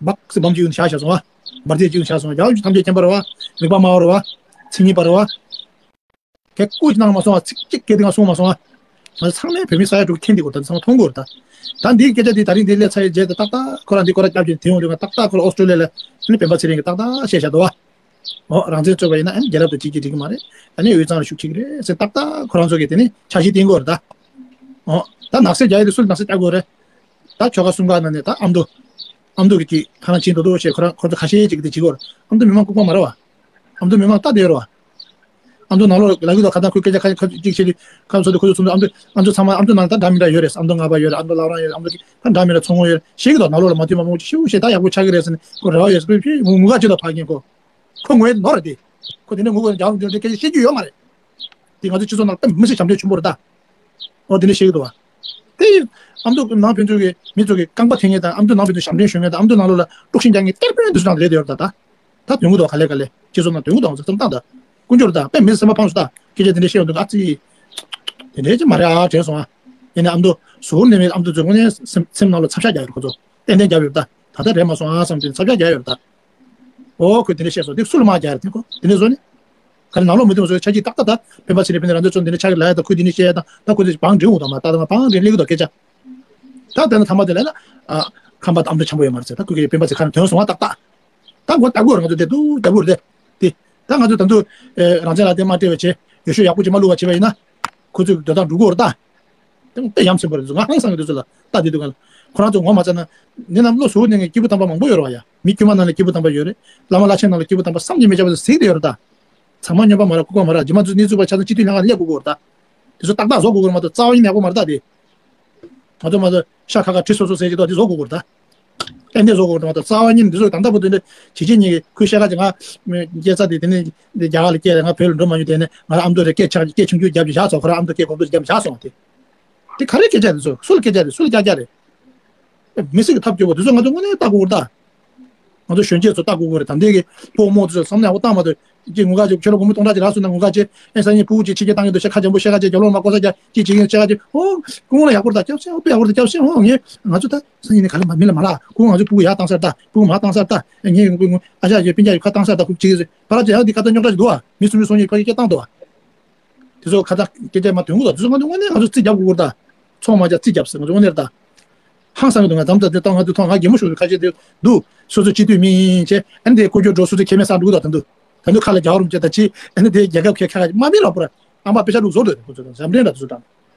སྦག་སེ་བམ་གཅིག་ཡོད་ན་བཞག་བཞག་སོང་བ། འབར་རྫས་གཅིག་ཡོད་ན་བཞག་སོང་བ། རྒྱལ་བ་རིན་པོ་ཆེ་ཐམས་ཅད་མཁྱེན་པ་ར་བ། རིག་པ་སྨྲ་བ་ར་བ། མཚན་ཉིད་པ་ར་བ། གལ་ཀུ་ཅི་གནང་མ་སོང་བ། ཚིག་གཅིག་སྐད་དེ་གང་གསུངས་མ་སོང་ཨ། ང་ཚོ་ཚང་མས་བོད་མི་ས་ཡ་དྲུག་མཁྱེན་དེ་གོ་ད་ཚང་མ་མཐོང་གོ་རེད་ད། ད་འདིའི་སྐད་ཆ་འདི་ད་རིང་འདི་སླེབས་ཚར་ཡི་རྗེས་ད་ཏག་ཏག་ཁོ་རང་འདི་སྐོར་ར་སྐྱབས་ཀྱི་དེ་ཡོང་དུས་ང་ཏག་ཏག་ཁོ་ར་ཨོ་སི་ཀྲོ་ལི་ཡ་ལ་ཨ་ནི་སྤེན་པ་ཚེ་རིང་གི་ཏག་ཏག་བཤད་བཞག་འདུག་བ། ཨོ་རང་བཙན་རྩོད་པ་ཡིན་ན་ཨ་ནི་རྒྱལ་རབས་དང་གཅིག་གིས་འགྲིག་གི་མ་རེད། ཨ་ནི་དབུས་གཙང་ལ་ཤུགས་ཆེ་གི་རེད་ཟེར་ཏག་ཏག་ཁོ་རང་ཚོ་གིས་དེ་ནི་འཆར་གཞི་བཏིང་གོ་རེད་ད། ཨོ་ད་ནག་སེལ་རྒྱག་ཡ་དེ་སུ་ལ་ནག་སེལ་རྒྱག་དགོས་རེད། ད་ཆོལ་ཁ་གསུམ་ཀ་ནང་ནས་ད་ཨ་མདོ། ཨ་མདོ་གི་ཅིག་ཁ་རང་ཆེན་དོ་དོ་བྱས་ཁོ་རང་ཁོ་ཚོ་ཁ་ཤས་ཅིག་གིས་དེ་བྱེད་གོ་རེད། ཨ་མདོ་མི་མང་ལྐུགས་པ་མ་རེད་བ། ཨ་མདོ་མི་མང་ལྟ་བསྡད་ཡོད་རེད་བ། ཨ་མདོ་ནང་ལོགས་ལ་གི་ད་ཁ་ཐང་ཁོས་སྐད་ཆ་ཁ་ཁ་ཅིག་བཤད་དུས་ཁམས་བཟོ་དུས་ཁོ་ཚོ་ཚོ་ཨ་མདོ་ཨ་མདོ་ཚང་མ་ཨ་མདོ་ནང་ད་འདྲ་མི་འདྲ་ཡོད་རེད། ཨ་མདོ་ལྔ་པ་ཡོད་རེད། ཨ་མདོ་བླ་བྲང་ཡོད་རེད། ཨ་མདོ་གི་ད་འདྲ་མི་འདྲ་ཚོང་ཁང་ཡོད་རེད། ཤེས་ཀྱི་འདུག་ནང་ལོགས་ལ་མ་མཐུན་པ་མང་པོ་ཅིག་ཤིའུ་ཤེས་ད་ཡག་པོ་ཆགས་ཀྱི་རེད་ཟེར་ནས་ཁོ་རེ་བ་ཡོད་ཟེར་ཁོས་ཕྱིར་ངུ་ངུ་ག་ཅིག་ལ་ཕབ་མཁན་ཁོ། ཁོ་ངུ་ཡས་ནོར་རེད་དེ། ཁོ་དེ་འདྲ་ངུ་དགོས་ན་རྒྱག་རུང་དེ་འདྲ་སྐད་ཆ་བཤད་རྒྱུ་ཡོད་མ་རེད། དེ་ང་ཚོ་སྤྱི་ཚོགས་ནང་ལ་དཔེ་མི་སྲིད་ཞབས་འདྲེན་ཆེན་པོ་རེད་ད། ཨོ་དེ་འདྲ་བཤད་ཀྱི་འདུག་བ། དེ་ཡིན། ཨ་མདོ་ནང་ཕན་ཚུན་གྱི་མི་ཚོ་གི་རྐང་པ་འཐེན་མཁན་དང་ཨ་མདོ་ནང་ཕན་ཚུན་ཞབས་འདྲེན་ཞུ་མཁན་དང་ཨ་མདོ་ནང་ལོགས་ལ་དཀྲུག་ཤིང་རྒྱག་མཁན་གཏེར་དཔོན་དེ་ཚོ་ནང་དུ་རེད་དེ་ཡོད་རེད་ད། ད་དོན་གྱི་འདུག་ག་ལེ་ག་ལེ་སྤྱི་ཚོགས་ནང་དོན་གྱི་འདུག་ཚོད་བཏང་ད། དཀོན་མཆོག་རེད་ད་དཔེ་མི་སེམས་པ་ཕངས་སོང་ད་སྐད་ཆ་དེ་འདྲ་བཤད་ཡོང་དུས་ཨ་ཙི། དེ་འདྲ་ཅིག་མ་རེད་ཨ་དྲན་སོང་ཨ། ཡིན་ནའི་ཨ་མདོ་ཟུར་ནས་མི་ཨ་མདོ་ཚོ་དངོས་གནས་སེམས་སེམས་ནང་ལ་ཚབ་ཤ་རྒྱག་ཡོད་རེད་ཁོ་ཚོ། ཏན་ཏན་རྒྱབ་ཡོད་རེད་ད། ད་ལྟ་རེད་མ་སོང་ཨ་བསམ་དུས་ཚབ་ཤ་རྒྱག་ཡོད་རེད་ད། ཨོ་ཁོས་དེ་འདྲ་བཤད་སོང་དེ་སུ་ལ་མ་རྒྱག་རེད་དེ་ཁོ་དེ་འདྲ་བཟོ་ནི། ག་རེ་ནང་ལོགས་མི་མཐུན་པ་བཟོ་ཆ་གཅིག་ཏག་ཏག་ད་སྤེན་པ་ཚེ་རིང་ཕན་ཚུན་རང་ཚོ་ཚོ་འདི་འདྲ་ཆགས་ཀྱི་ལ་ཡ་ད་ཁོས་འདི་འདྲ་བཤད་ཡ་དང་ད་ཁོས་འདི་བང་སྒྲིག་འོང་དང་མ་ད་ད་བང་སྒྲིག་སླེབས་ཀྱི་འདུག་སྐད་ཆ། ད་དེ་ནས་ཐ་མ་དེ་ལ་ན་ཨ་ཁམས་པ་དང་ཨ་མདོ་འཆམ་པོ་ཡོད་མ་རེད་ཟེར་ད་ཁོས་ཀྱི་སྤེན་པ་ཚེ་ཁ་ནས་དོན་སོང་བ་ཏག་ཏག་ད་མགོ་ལྟ་དགོས་རེད་ང་ཚོ་དེ་འདུག་ལྟ་དགོས་རེད་དེ། ད་ང་ཚོ་ད་དུང་རང་བཙན་ལ་དེ་མ་སྤྲད་པ་བྱས་ཡོ་ཤུ་ཡག་པོ་ཅིག་མ་བླུགས་པ་བྱས་པ་ཡིན་ན། ཁོ་ཚོས་འདོད་སྟངས་འགྲུབ་ཀྱི་ཡོད་རེད་ད། དེ་དཔེ་ཡ་མཚན་པོ་རེད་འདུག་ང་ཧང་སང་གི་འདུག་ཚོ་ལ་ལྟ་དེ་འདུག་ག་ལ། ཁོ་རང་ཚོ་ངོ་མ་ཚ་ན། འདི་ནང་བློ་གཟུ་བོ་གནས་མཁན་སྐྱེས་བུ་དམ་པ་མང་པོ་ཡོད་རེད་བ་ཡ། མི་དཀྱུས་མ་ནང་ལ་སྐྱེས་བུ་དམ་པ་ཡོད་རེད། བླ་མ་བླ་ཆེན་ནང་ལ་སྐྱེས་བུ་དམ་པ་བསམ་གྱིས་མི་ཁྱབ་པ་ཚོ་གཟིགས་བསྡད་ཡོད་རེད་ད། ཚང་མ་སྨྱོན་པ་མ་རེད་ལྐུགས་པ་མ་རེད་རྗེས་མ་ཚོ་གནས་ཚུལ་པ་ཆ་ཚང་སྤྱི་འཐུས་ལྷན་ཁང་སླེབས་དགོས་ཀྱི་ཡོད་རེད་ད། དེ་ཚོ་ཏག་ཏག་བཟོ་དགོས་ཀྱི་རེད་མ་གཏོགས་རྩ་བ་ཉིད་ནས་ཡག་པོ་མ་རེད་ད་དེ། ང་ཚོ་མ་གཏོགས་ཤ་ཁ་ཁ་གྲི་སོ་སོ་ཟེར་གྱི་འདུག་དེ་བཟོ་དགོས་ཀྱི་རེད་ད། ཏན་ཏན་བཟོ་དགོས་ཀྱི་རེད་མ་གཏོགས་རྩ་བ་ཉིད་ནས་འདི་ཚོ་ད་ལྟ་བར་དུ་འདི་ཇི་བྱེད་ཉིད་ཀྱི་ཁོའི་ཤ་ཁ་ཅིག་ང་སྐྱེས་ཚ་དེ་དེ་ནས་འདི་རྒྱ་གར་ལ་སྐྱེས་རེད། ང་བོད་ལ་འགྲོ་མ་མྱོང་དེ་ནས་ང་རང་ཨ་མདོ་རེད་སྐད་ཆ་སྐད་ཆུང་ཆུང་རྒྱབ་ཀྱི་བཞག་སོང་ཁོ་རང་ཨ་མདོ་སྐད་གོམ་བགྲོད་རྒྱབ་བཞག་སོང་དེ། དེ་ག་རེ་སྐད་ཆ་རེད་ཚོ་སུ་ལ་སྐད་ཆ་རེད་སུ་ལ་རྒྱག་རྒྱག་རེད། མི་སྲིད་ཀྱི་ཐབས་སྐྱོ་པོ་དེ་ཚོ་ང་ཚོ་དངོས་གནས་ལྟ་དགོས་ཀྱི་རེད་ད། ང་ཚོ་གཞོན་སྐྱེས་ཚོ་ལྟ་དགོས་ཀྱི་རེད་ད་འདི་གི་ཕོག་མོག་དེ་ཚོ་བསམ་བློ་ཡག་པོ་བཏང་མ་ཐུབ། ཅིག་ངུ་ཁ་ཅིག་ཁྱོད་ལ་སྒོར་མོ་སྟོང་ཕྲག་ཅིག་རག་སོང་ན་ངུ་ཁ་ཅིག་ཨེ་སང་ཉིན་ཕྲུ་གུ་ཅིག་ཕྱི་རྒྱལ་བཏང་གི་འདུག་ཤ་ཁ་འཇམ་པོ་ཤ་ཁ་ཅིག་རྒྱབ་ལོགས་མ་ལྐོག་ཟ་རྒྱག་ཅིག་བྱེད་ཀྱི་ཤ་ཁ་ཅིག་ཧོ་སྐུ་ངོ་ལ་ཡག་པོ་རེད་ད་སྐྱབས་སེ་ཨོ་དཔེ་ཡག་པོ་རེད་ད་སྐྱབས་སེ་ཧོ་ངས་ང་ཚོ་ད་སང་ཉིན་ནས་ག་ལེར་མ་མི་ལ་མ་ལ་སྐུ་ངོ་ང་ཚོ་ཕྲུ་གུ་ཡར་བཏང་ས་རེད་ད་སྐུ་ངོ་མར་བཏང་ས་རེད་ད་ངས་ཡོང་སྐུ་ངོ་ཨ་ཅག་ཡོད་སྤུན་ཀྱག་ཡོད་ཁ་བཏང་ས་རེད་ད་ཁུ་ཅིག་ཟེར་བ་ར་ཅིག་ཡང་འདི་ཁ་ཚ་རྙོག་དྲ་ཅིག་འདུག་བ་མི་གསུམ་མི་གསུམ་གཉིས་ཕ་གི་སྐད་བཏང་འདུག་བ། དེ་ཚོ་ཁ་ཚ་སྐད་ཆ་མ་དོན་གུ་དང་དེ་ཚོ་ང་ཚོ་དངོས་གནས་ང་ཚོ་རྩིས་རྒྱབ་དགོས་ཀྱི་རེད་ད། ཚོང་མ་རྒྱག་རྩིས་རྒྱབ་ཟེར་ང་ཚོ་དངོས་གནས་རེད་ད། ཧང་སང་གི་འདུག་ང་དམ་དང་དེ་ལྟ་ང་དུ་ཐོག་ང་གད་མོ་ཤོར་དུས་ཁ་ཤས་དེ་འདུག་སོ་སོ་སྤྱི་འཐུས་མིན་ཡིན་ཆེ་ཨ་ནི་དེ་བཀོད་སྐྱོར་འགྲོ་སོ་སོ་ཁེ་མེད་ས་འགྲོ་གི་འདུག་ད་འདུག་ད་འདུག་ཁ་ལ་རྒྱག་རུམ་བྱེད་ད་ཅི་ཨ་ནི་དེ་རྒྱལ་ཁབ་ཁེ་ཁ་ཁ་མ་མི་ལ་པོ་ར་ཨམ་པ་པེ་ཤ་ལུག་བཟོ་འདོད་དེ་ཁོ་ཚོ་དང་འཇམ་འདྲེན་ར་དེ་ཚོ་དང་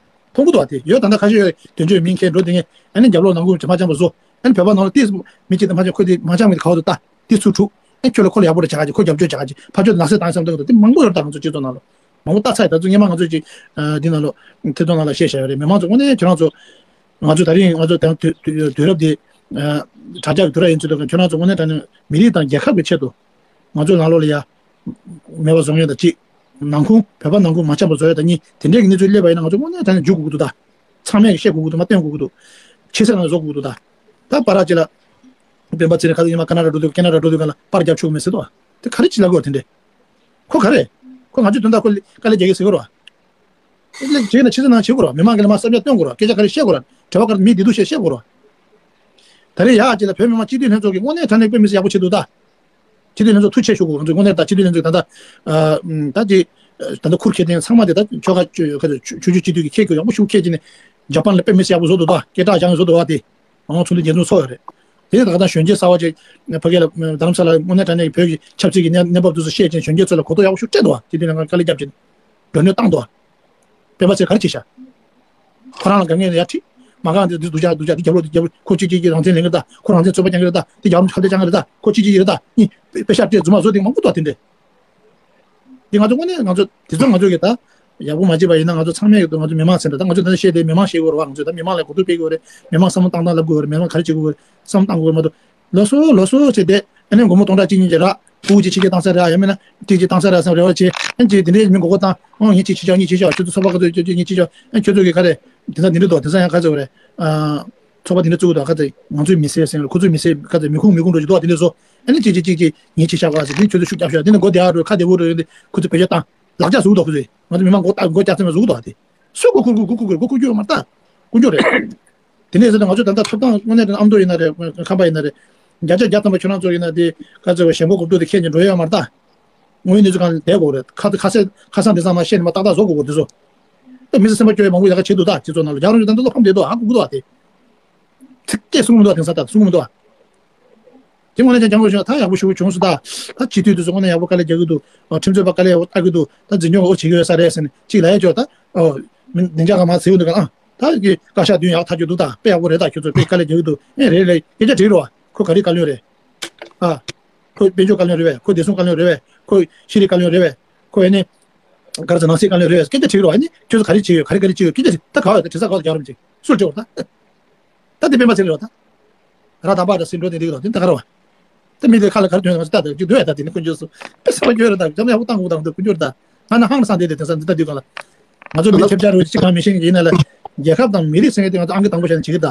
མཐོང་གི་འདུག་བ་དེ་ཡོད་ད་ད་ཁ་ཤས་ཡོད་དོན་གཅོད་མིན་མཁན་འགྲོ་དེ་ངས་ཨ་ནི་རྒྱབ་ལོག་ནང་ཁུལ་ཇ་མ་ཅམ་པ་བཟོ་ཨ་ནི་བོད་པ་ནང་ལ་ཏིས་མི་གཅིག་དང་མ་ཅམ་ཁོ་དེ་མ་ཅམ་གི་ཁ་བ་དུ་ལྟ་དེ་ཚུར་འཁྲུག་ཨ་ཁྱོད་ལ་ཁོ་ལ་ཡག་པོ་ར་བྱ་ག་ཅིག་ཁོ་རྒྱབ་སྐྱོར་བྱ་ག་ཅིག་ཕ་ཆོས་ནག་སེ་དང་བསམ་སྟངས་འདུག་དེ་མང་པོ་ཡོད་ད་ང་ཚོ་སྤྱི་ཚོགས་ནང་ལ། མང་པོ་ལྟ་ཚར་ཡོད། ད་དུང་སྔོན་མ་ང་ཚོས་ཅིག་འདི་ནང་ལོགས་ཐད་གཏོང་ནང་ལ་བཤད་བཞག་ཡོད་རེད། མི་མང་ཚོ་དངོས་གནས་ཁྱོད་རང་ཚོ། ང་ཚོ་ད་རིང་ང་ཚོ་དེང་དུས་དུས་རབས་འདི་དྲ་རྒྱ་གི་དུས་རབས་ཡིན་ཚུལ་དུ་ཁྱོད་རང་ཚོ་དངོས་གནས་དྲང་གནས་མི་རིགས་དང་རྒྱལ་ཁབ་ཀྱི་ཆེད་དུ་ང་ཚོའི་ནང་ལོགས་ལ་ཡ་མེད་པ་བཟོ་མཁན་དང་གཅིག་ནང་ཁུངས་བོད་པ་ནང་ཁུངས་མ་ཆགས་པ་བཟོ་ཡ་དང་གཉིས། དེ་འདྲའི་གི་གནས་ཚུལ་སླེབས་པ་ཡིན་ན་ང་ཚོ་དངོས་གནས་དྲང་གནས་འཇུག་དགོས་ཀྱི་འདུག་ད་ཚང་མས་གི་བཤད་དགོས་ཀྱི་འདུག་མ་བསྟན་དགོས་ཀྱི་འདུག་ཕྱི་གསལ་ནང་བཟོ་དགོས་ཀྱི་འདུག་ད་ད་བར་ཅིག་ལ་སྤེན་པ་ཚེ་རིང་ཁ་སང་ཉི་མ་ཀ་ན་ཌ་འགྲོ་དུས་ཀ་ན་ཌ་འགྲོ་དུས་ག་ལ་པར་རྒྱབ་ཆོག་མེད་ཟེར་འདུག་དེ་ག་རེ་བྱེད་ལབ་དགོས་དེ་འདྲས། ཁོ་ག་རེ། ཁོ་ང་ཚོའི་དོན་དག་ཁོ་དཀའ་ལས་རྒྱག་གི་ཟེར་གི་རེད་བ། དཀའ་ལས་བྱེད་ན་ཕྱི་གསལ་ནང་བྱེད་དགོས་རེད་བ། མི་མང་གི་ལ་མ་བསམ་ཡ་སྟོན་དགོས་རེད་བ། སྐད་ཆ་ག་རེ་བཤད་དགོས་རེད་བ། དྲི་བ་ག་རེ་མི་བདེ་སྡུག་བཤད་བཤད་དགོས་རེད་བ། ད་རེས་ཡག་ཅིག་ལ་བོད་མི་མང་སྤྱི་འཐུས་ལྷན་ཚོགས་ཀྱིས་དངོས་གནས་དྲང་གནས་དཔེ་མི་སྲིད་ཡག་པོ་བྱེད་འདུག་ད། སྤྱི་འཐུས་ལྷན་ཚོགས་ཐུགས་རྗེ་ཆེ་ཞུ་དགོས། ང་ཚོས་དངོས་གནས་ད་སྤྱི་འཐུས་ལྷན་ཚོགས་ད་ལྟ་ད་ཅིག་ད་ལྟ་ཁུར་ཁྱེར་མཁན་ཚང་མ་དེ་ད་ཆོལ་ཁ་ཆོས་ཆོས་བརྒྱུད་སྤྱི་འཐུས་ཀྱི་ཁྱེད་ཀྱི་ཡག་པོ་ཞུ་ཁྱེད་ཀྱི་ནས་ཇ་པན་ལ་དཔེ་མི་སྲིད་ཡག་པོ་བཟོ་འདུག་ད། སྐད་གྲགས་བཞག་ནས་བཟོ་འདུག་བ་དེ། ཨང་ཚོགས་འདུ་རྒྱས་འཛོམས་ཚོགས་ཡོད་རེད། དེ་ནས་ད་ལྟ་གཞོན་སྐྱེས་གསར་བ་ཅིག་ཕ་གི་ལ་རྡ་རམ་ས་ལ་དངོས་གནས་དྲང་གནས་ཀྱི་བོད་ཀྱི་ཆབ་སྲིད་ཀྱི་གནས་གནས་བབ་དེ་ཚོ་ཤེས་ཅིང་གཞོན་སྐྱེས་ཚོ་ལ་གོ་རྟོགས་ཡག་པོ་ཞིག་སྤྲད་འདུག་བ། དེ་དུས་ལ་ང་དཀའ་ལས་བརྒྱབ་ཅིང་མགྲོན་གནས་བཏང་འདུག་བ། སྤེན་པ་ཚེ་ག་རེ་བྱེད་ཤག་ཁོ་རང་ལ་དགའ་ངེས་ཡར་ཁྲིད། མ་དགའ་འདི་འདི་སྡུག་ཅག་སྡུག་ཅག་འདི་རྒྱབ་ལོག་འདི་རྒྱབ་ལོག་ཁོ་གཅིག་གཅིག་གིས་རང་བཙན་ལེན་གི་རེད་ད། ཁོ་རང་བཙན་རྩོད་པ་རྐྱང་གི་རེད་ད། འདི་རྒྱ་གར་ཁ་བརྡ་རྐྱང་གི་རེད་ད། ཁོ་གཅིག་གཅིག་གིས་རེད་ད། གཉིས་པེ་ཤག་སྤྲད་རྫུན་མ་བཟོ་དེ་མང་པོ་འདུག་བ་དེ་འདྲས། འདི་ང་ཚོ་དངོས་གནས་ང་ཚོ་དེ་ཚོ་ང་ཚོ་གི་ད་ཡག་པོ་མ་བྱེད་པ་ཡིན་ན་ང་ཚོ་ཚང་མས་ང་ཚོ་མི་མང་ཟེར་འདྲ་ད། ང་ཚོ་ད་ནི་བཤད་དེ་མི་མང་ཤེས་དགོས་རེད་བ། ང་ཚོ་ད་མི་མང་ལ་གོ་བསྡུར་སྤེལ་དགོས་རེད། མི་མང་བསམ་བློ་བཏང་སྟངས་ལབ་དགོས་རེད། མི་མང་ག་རེ་བྱེད་དགོས་རེད། བསམ་བློ་བཏང་དགོས་རེད་མ་གཏོགས། ལོ་སོ་ལོ་སོ་བྱས་ཏེ་ཨ་ནི་སྒོར་མོ་སྟོང་ཕྲག་གཅིག་གཉིས་ཅིག་རག་ཕྲུ་གུ་གཅིག་ཕྱི་རྒྱལ་བཏང་ས་རག་ཡང་མིན་ན་གཅིག་གཅིག་བཏང་ས་རག་བསམ་རེ་བ་བྱས། ཨ་ནི་གཅིག་དེ་འདྲའི་མི་མགོ་སྐོར་བཏང་། ཨང་ངས་གཅིག་ཕྱི་ཆོག་གཉིས་ཕྱི་ཆོག་ཁྱོད་ཚོ་ཚོགས་པ་ག་ཚོད་ཁྱོད་ཚོ་གཉིས་ཕྱི་ཆོག་ཨ་ཁྱོད་ཚོ་གི་ག་རེ་དེང་སང་དེ་འདྲ་འདུག་དེང་སང་ཡང་ག་ཚོད་རེད། ཨ་ཚོགས་པ་དེ་འདྲ་བཙུགས་འདུག་ག་ཚོད་ང་ཚོའི་མི་སེར་ཟེར་ཁོ་ཚོའི་མི་སེར་ག་ཚོད་མི་ཁུངས་མི་ཁུངས་འགྲོ་གི་འདུག་དེ་འདྲ་བཟོ། ཨ་ནི་གཅིག་གཅིག་གཅིག་གཅིག་ངས་གཅིག་བཞག་ག་ཟེར་དེ་ཁྱོད་ཚོ་ཤུགས་རྒྱབ་ཤོག་དེ་ནི་སྒོ་བདེ་བ་རུ་ཁ་བདེ་བོ་རུ་ཡོད་དེ་ཁོ་ཚོ་བེད་སྤྱོད་བཏང་ལག་ཆ་བཟུང་འདུག་ཁོ་ཚོས་ང་ཚོ་མི་མང་མགོ་བཏགས་མགོ་རྒྱག་ཚད་མ་བཟུང་འདུག་དེ་སུ་མགོ་འཁོར་མགོ་འཁོར་མགོ་འཁོར་གྱི་རེད། མགོ་འཁོར་རྒྱུ་ཡོད་མ་རེད་ད། དཀོན་མཆོག་རེད། དེ་ནས་ཟེར་ན་ང་ཚོ་ད་ལྟ་ཐོབ་ཐང་དངོས་གནས་དེ་ཨ་མདོ་ཡིན་ན་རེད། ཁམས་པ་ཡིན་ན་རེད། བརྒྱ་ཆ་བརྒྱ་ཐམ་པ་ཁྱོད་རང་ཚོ་ཡིན་ན་དེ་ག་ཚོད་ཞེན་ཁོག་གོ་བསྡུར་དེ་ཁྱེད་ཀྱི་འགྲོ་ཡོད་མ་རེད་ད། དངོས་ཡོད་གནས་ཚུལ་སྒང་ལ་བསྡད་དགོས་རེད། ཁ་ཁ་སེ་ཁ་སང་དེ་ཚང་མ་བཤད་ནས་མ་ཏག་ཏག་བཟོ་དགོས་གོ་དེ་ཚོ། ད་མི་ཚེ་སེམས་པ་སྐྱོ་བའི་མང་པོ་ཡག་ག་བྱེད་འདུག་ད་སྤྱི་ཚོགས་ནང་ལ་རྒྱ་རང་ཚོ་ད་འདི་བློ་ཕམ་བསྡད་འདུག་ཧ་གོ་གི་འདུག་ཨ་དེ། ཚིག་སྐད་གསུང་གི་མི་འདུག་ཨ་དེང་སང་ད་གསུང་གི་མི་འདུག་ཨ། དེ་དངོས་གནས་ཀྱང་སྐྱོ་པོ་ཞིག་ད་ཡག་པོ་ཞུ་བྱུང་སོང་ད། ད་སྤྱི་འཐུས་དེ་ཚོ་དངོས་གནས་ཡག་པོ་དཀའ་ལས་རྒྱག་གི་འདུག་ཁྲིམས་རྩོད་པ་དཀའ་ལས་ཡག་པོ་བཏགས་ཀྱི་འདུག་ད་འཛིན་སྐྱོང་གི་འོ་བྱེད་ཀྱི་ཡོད་ས་རེད་ཟེར་ནས་གཅིག་ལབ་ཡ་ཅོག་ད། ཨོ། མི་སྡིངས་ཆ་གང་མང་ཟེར་གི་འདུག་ག་ཨ། ད་གི་བཀའ་ཤག་མདུན་ཡག་ཐག་གཅོད་འདུག་ད་དཔེ་ཡག་པོ་རེད་ད་ཁྱོད་ཚོ་དཔེ་དཀའ་ལས་རྒྱག་གི་འདུག་ཨེ་རེད་རེད་སྐད་ཆ་དྲིས་རོགས། ཁོ་ག་རེ་བཀའ་བློན་རེད། ཨ། ཁོ་དཔལ་འབྱོར་བཀའ་བློན་རེད་བས། ཁོ་བདེ་སྲུང་བཀའ་བློན་རེད་བས། ཁོ་ཤེས་རིག་བཀའ་བློན་རེད་བས། ཁོ་ཨེ་ནི། ག་རེ་ཟེར་ནང་སྲིད་བཀའ་བློན་རེད་བས་སྐད་ཆ་དྲིས་རོགས་ཨེ་ནི་ཁྱོད་ཚོ་ག་རེ་བྱེད་ཡོད་ག་རེ་ག་རེ་བྱེད་ཡོད་སྐད་ཆ་དྲིས་ད་ག་བ་ཡོད་ད་དྲི་ས་ག་བ་རྒྱག་རོགས་མི་བྱེད་སུར་དྲི་བ་ད། ད་དེ་སྤེན་པ་ཚེ་རིང་རེད་བ་ད། ར་དམ་པ་ར་སྲིད་འགྲོ་དེ་འདི་གི་རོགས་དེ་ད་ག་ར་བ། ད་མི་དེ་ཁ་ལ་ག་རེ་དོན་ང་ཚོ་ལྟ་དང་ཅིག་སྡུག་ཡ་ད་དེ་ནི་དཀོན་མཆོག་གསུམ་དཔེ་ས་བ་སྐྱོ་རེད་ད་འཇམ་ཡག་པོ་བཏང་དགོས་དང་དུ་དཀོན་མཆོག་རེད་ད། ང་ན་ཧང་སང་དེ་དེ་དེང་སང་འདི་ལྟ་དུས་གང་ལ། ང་ཚོ་མི་ཁྱབ་ཆ་རུ་ཅི་གང་མི་ཤེས་ཀྱི་ཡིན་ན་ལ། རྒྱལ་ཁབ་དང་མི་རིགས་ཟེར་མཁན་དེ་ང་ཚོ་ཨང་ཀི་དང་པོ་བྱས་ནས་བྱེད་ཀྱི་ད།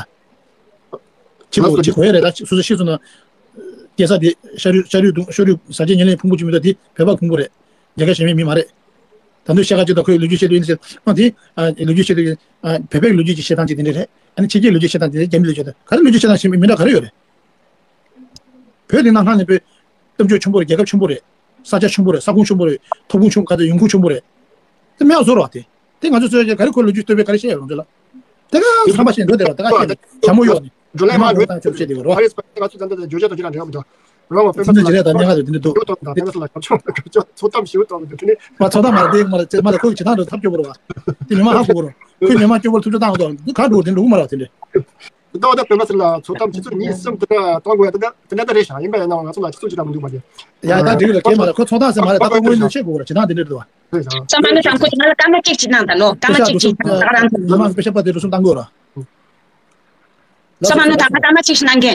ཅི་གོ་ཅི་གོ་ཡ་རེད་ད་སོ་སོ་ཤེས་སོང་ན། སྐྱེ་ས་དེ་ཤ་རུས་ཤ་རུས་དུང་ཤ་རུས་ཟ་བྱེད་ཉེ་ལེན་ཕུང་པོ་ཅི་མི་འདུག་དེ་བོད་པ་ཁུང་པོ་རེད། རྒྱལ་ཁབ་གཞན་མའི་མི་མ་རེད། ད་དུང་བཤད་ཁ་ཅིག་དང་ཁོའི་ལོ་རྒྱུས་བཤད་དུས་ཡིན་ཟེར་ཨང་དེ། ལོ་རྒྱུས་བཤད་དུས། བོད་པའི་ལོ་རྒྱུས་ཀྱི་བཤད་སྟངས་ཅིག་དེ་འདྲ་རེད། ཨ་ནི་ཕྱི་རྒྱལ་ལོ་རྒྱུས་བཤད་སྟངས་དེ་རྒྱ་མི་ལོ་རྒྱུས་དང་ག་རེ་ལོ་རྒྱུས་བཤད་སྟངས་ཞིག་མི་འདྲ་ག་རེ་ཡོད་རེད། བོད་འདི་ནང་ལྷང་ནས་བོད། གཏམ་བརྗོད་ཆེན་པོ་རེད། རྒྱལ་ཁབ་ཆེན་པོ་རེད། ས་ཆ་ཆེན་པོ་རེད། ས་ཁོངས་ཆེན་པོ་རེད། ཐོབ་ཁུངས་ཆེན་པོ་ག་ཚོད་ཡོང་ཁུངས་ཆེན་པོ་རེད། དེ་མེད་པ་བཟོ་རོགས་དེ། དེ་ང་ཚོ་ཚོས་ག་རེ་ཁོ་ལོ་རྒྱུས་བསྟོད་པའི་ག་རེ་བཤད་ཡོད་རུང་ཚོ་ལ། དེ་ག་ཚང་མ་བཤད་འགྲོ་དེ་རོགས་དེ་ག་བཤད་དེ་བྱ་མོ་ཡོད་ནི། ཇོ་ལེ་མ་མ་ལོ་ལོ་བཏང་ཆོག་བཤད་དེ་རོགས། ཨ་རེས་པ་ང་ཚོ་ད་ལྟ་བརྗོད་བྱ་དང་ཅི་རང་འབྲེལ་བ་མི་འདུག་རང་བ་པེ་པ་ཚོ་ལ་ཚོ་ཏམ་ཞིག་འདུག་ཚོ་ཏམ་ཞིག་འདུག་དེ་ནི། ཚོ་ཏམ་མ་རེད་མ་རེད་མ་རེད་ཁོ་གི་བྱེད་སྟངས་རེད་ཐབས་སྐྱོ་པོ་རེད་བ། དེ་མི་མང་ཧ་གོ་གོ་རོགས། ཁོས་མི་མང་སྐྱོ་པོར་ཐུབ་ཆ་བཏང་འདུག་འདི་ག་འགྲོ་དེ་འགྲོ་གི་མ་རེད་དེ་འདྲ། ད་འོ་ད་པེ་མ་ཚེ་ལ་ཚོ་ཏམ་ཆུ་ཚོད་གཉིས་གསུམ་དེ་འདྲ་གཏོང་དགོས་ཡ་དེ་འདྲ་དེ་འདྲ་ད་རེད་ཤག་ཡིན་པ་ཡིན་ན་ང་ཚོ་ལ་ཆུ་ཚོད་ཅིག་རག་མི་འདུག་མ་རེད། ཡ་ད་འགྲིག་རེད་སྐད་མ་རེད་ཁོ་ཚོ་ཏམ་ཟེར་མ་རེད་ད་ཁོ་དངོས་གནས་བཤད་དགོས་རེད་བྱེད་སྟངས་དེ་འདྲ་རེད་བ། རེད་ཤག་ས་མ་ནུ་དང་ཁོ་ང་ལ་སྐར་མ་གཅིག་ཅིག་གནང་དང་ལོ་སྐར་མ་གཅིག་ཅིག་ད་རང་ཚོ་མི་མང་པེ་ཤ་པ་དེ་རུ་སུམ་བཏང་དགོས་ར། ས་མ་ནུ་དང་ཁ་སྐར་མ་གཅིག་ཅིག་གནང་གི།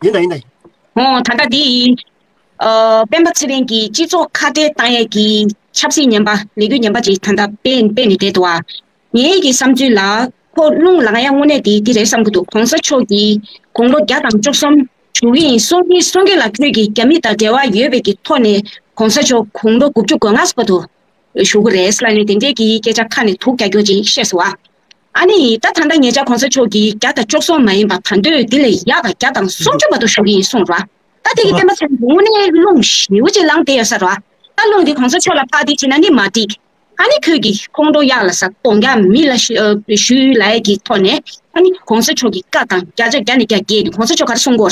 ཡིན་ད་ཡིན་ད་ཡིན། ཨོ་ད་ལྟ་འདི་ཡིན། ཨ་སྤེན་པ་ཚེ་རིང་གིས་སྤྱི་ཚོགས་ཁ་བྲལ་བཏང་ཡས་ཀྱི་ཆབ་སྲིད་ངན་པ་ལས་འགུལ་ངན་པ་ཅིག་ད་ལྟ་སྤེལ་སྤེལ་ནས་བསྡད་འདུག་ཨ། ངའི་གི་བསམ་ཚུལ་ལ་ཁོ་རླུང་ལངས་ཡ་དངོས་གནས་དེ་དེ་རེད་བསམ་གི་འདུག་གོང་ས་མཆོག་གིས་དགུང་ལོ་བརྒྱ་དང་བཅུ་གསུམ་བཞུགས་ཀྱི་ཡིན་གསུང་གི་གསུང་གི་ལ་ཁྱོད་ཀྱིས་རྒྱ་མི་དང་འབྲེལ་བ་ཡོད་པའི་གི་ཐོག་ནས་གོང་ས་མཆོག་དགུང་ལོ་དགུ་བཅུ་གོ་ལྔ་བར་དུ་བཞུགས་ཀྱི་རེད་ལབ་ནས་དེ་འདྲའི་གི་སྐད་ཆ་ཁ་ནས་དུག་རྒྱག་རྒྱུ་ཅིག་བཤད་སོང་ཨ། ཨ་ནི་ད་ད་ལྟ་ཉེ་ཆར་གོང་ས་མཆོག་གིས་བརྒྱ་དང་བཅུ་གསུམ་མ་ཡིན་པ་ད་འདོད་འདི་ལས་ཡག་ག་བརྒྱ་དང་སུམ་ཅུ་བར་དུ་བཞུགས་ཀྱི་ཡིན་གསུངས་ར། ད་དེ་གི་སྤེན་པ་ཚེ་རིང་དངོས་གནས་རླུང་ཞེ་པོ་ཅིག་ལངས་བསྡད་ཡོད་ས་ར། ད་རླུང་འདི་གོང་ས་མཆོག་ལ་ཕར་འདི་བྱེད་ན་ནི་མ་འགྲིག་ཨ་ནི་ཁོས་ཀྱི་ཁོང་ཁྲོ་གཡག་ལ་ཟ་གདོང་རྒྱག་མི་ལ་ཞུ་ཞུ་ལབ་ཡས་ཀྱི་ཐོག་ནས་ཨ་ནི་གོང་ས་མཆོག་གི་བཀའ་དང་བརྒྱ་ཆ་བརྒྱ་ནས་བརྒྱ་འགལ་ནས་གོང་ས་མཆོག་ག་རེ་གསུང་གོ།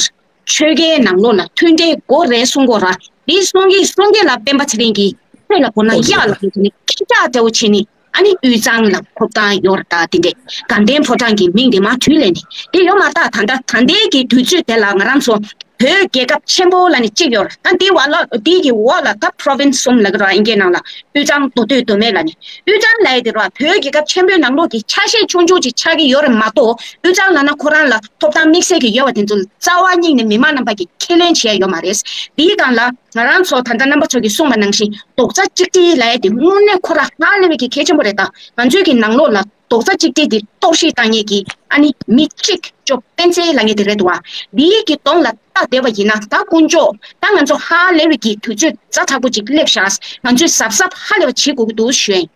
ཆོལ་ཁའི་ནང་ལོགས་ལ་མཐུན་འབྲེལ་དགོས་རེད་གསུང་གོ་ར། འདི་གསུང་གི་གསུང་གི་ལ་སྤེན་པ་ཚེ་རིང་གིས་ཁོས་ལ་གོ་ན་གཡག་ལ་གོ་ནས་ཁྱི་སྐྲག་འདྲ་བོ་བྱས་ནས་ཨ་ནི་དབུས་གཙང་ལ་ཕོབ་ཐང་ཡོད་ར་ད་དེ་འདྲས་དགའ་ལྡན་ཕོ་བྲང་གི་མིང་དེ་མ་བྲུས་ལས་ནས་དེ་ཡོད་མ་ད་ད་ད་ད་ལྟའི་གི་དུས་ཚོད་དེ་ལ་ང་རང་ཚོ། བོད་རྒྱལ་ཁབ་ཆེན་པོ་ལབ་ནས་གཅིག་ཡོད་རེད། ད་འདི་བ་ལ་འདི་གི་འོག་ལ་ད་province་གསུམ་ལབ་ཀྱི་རེད་ཨིན་སྐད་ནང་ལ། དབུས་གཙང་མདོ་སྟོད་མདོ་སྨད་ལབ་ནས། དབུས་གཙང་ལབ་ཡས་དེ་རེད་བ། བོད་རྒྱལ་ཁབ་ཆེན་པོའི་ནང་ལོགས་ཀྱི་ཆ་ཤས་ཆུང་ཆུང་ཅིག་ཆགས་ཀྱི་ཡོད་རེད་མ་གཏོགས། དབུས་གཙང་ལབ་ན་ཁོ་རང་ལ་ཐོབ་ཐང་དམིགས་བསལ་གྱི་ཡོད་པ་དེ་ཚོ་རྩ་བ་ཉིད་ནས་མི་མང་རྣམ་པ་གིས་ཁས་ལེན་བྱས་ཡོད་མ་རེད། འདིའི་སྒང་ལ་ང་རང་ཚོ་ད་ལྟ་རྣམ་པ་ཚོ་གིས་གསུངས་པ་ནང་བཞིན་རྡོག་རྩ་གཅིག་སྒྲིལ་ལབ་ཡས་དེ་དངོས་གནས་ཁོ་རང་ཧ་ལས་པའི་གི་གལ་ཆེན་པོ་རེད། ད་ང་ཚོའི་གི་ནང་ལོགས་ལ་རྡོག་རྩ་གཅིག་སྒྲིལ་དེ་གཏོར་བཤིག་བཏང་མཁན་གྱི་ཨ་ནི་མི་གཅིག་ཅོ་སྤེན་ཚེ་ལབ་མཁན་དེ་རེད་འདུག་བ། འདིའི་གི་གདོང་ལ་བལྟ་བསྡད་པ་ཡིན་ན། ད་དཀོན་མཆོག་ད་ང་ཚོ་ཧ་ལས་པའི་གི་དུས་ཚོད་ཛ་དྲག་པོ་ཅིག་སླེབས་ཤག་ང་ཚོས་གཟབ་གཟབ་ཧ་ལས་པ་བྱེད་དགོས་ཀྱི་འདུག་ཞུ་ཡིན།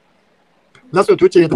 ལགས་སོ། ཐུགས་རྗེ་ཆེ།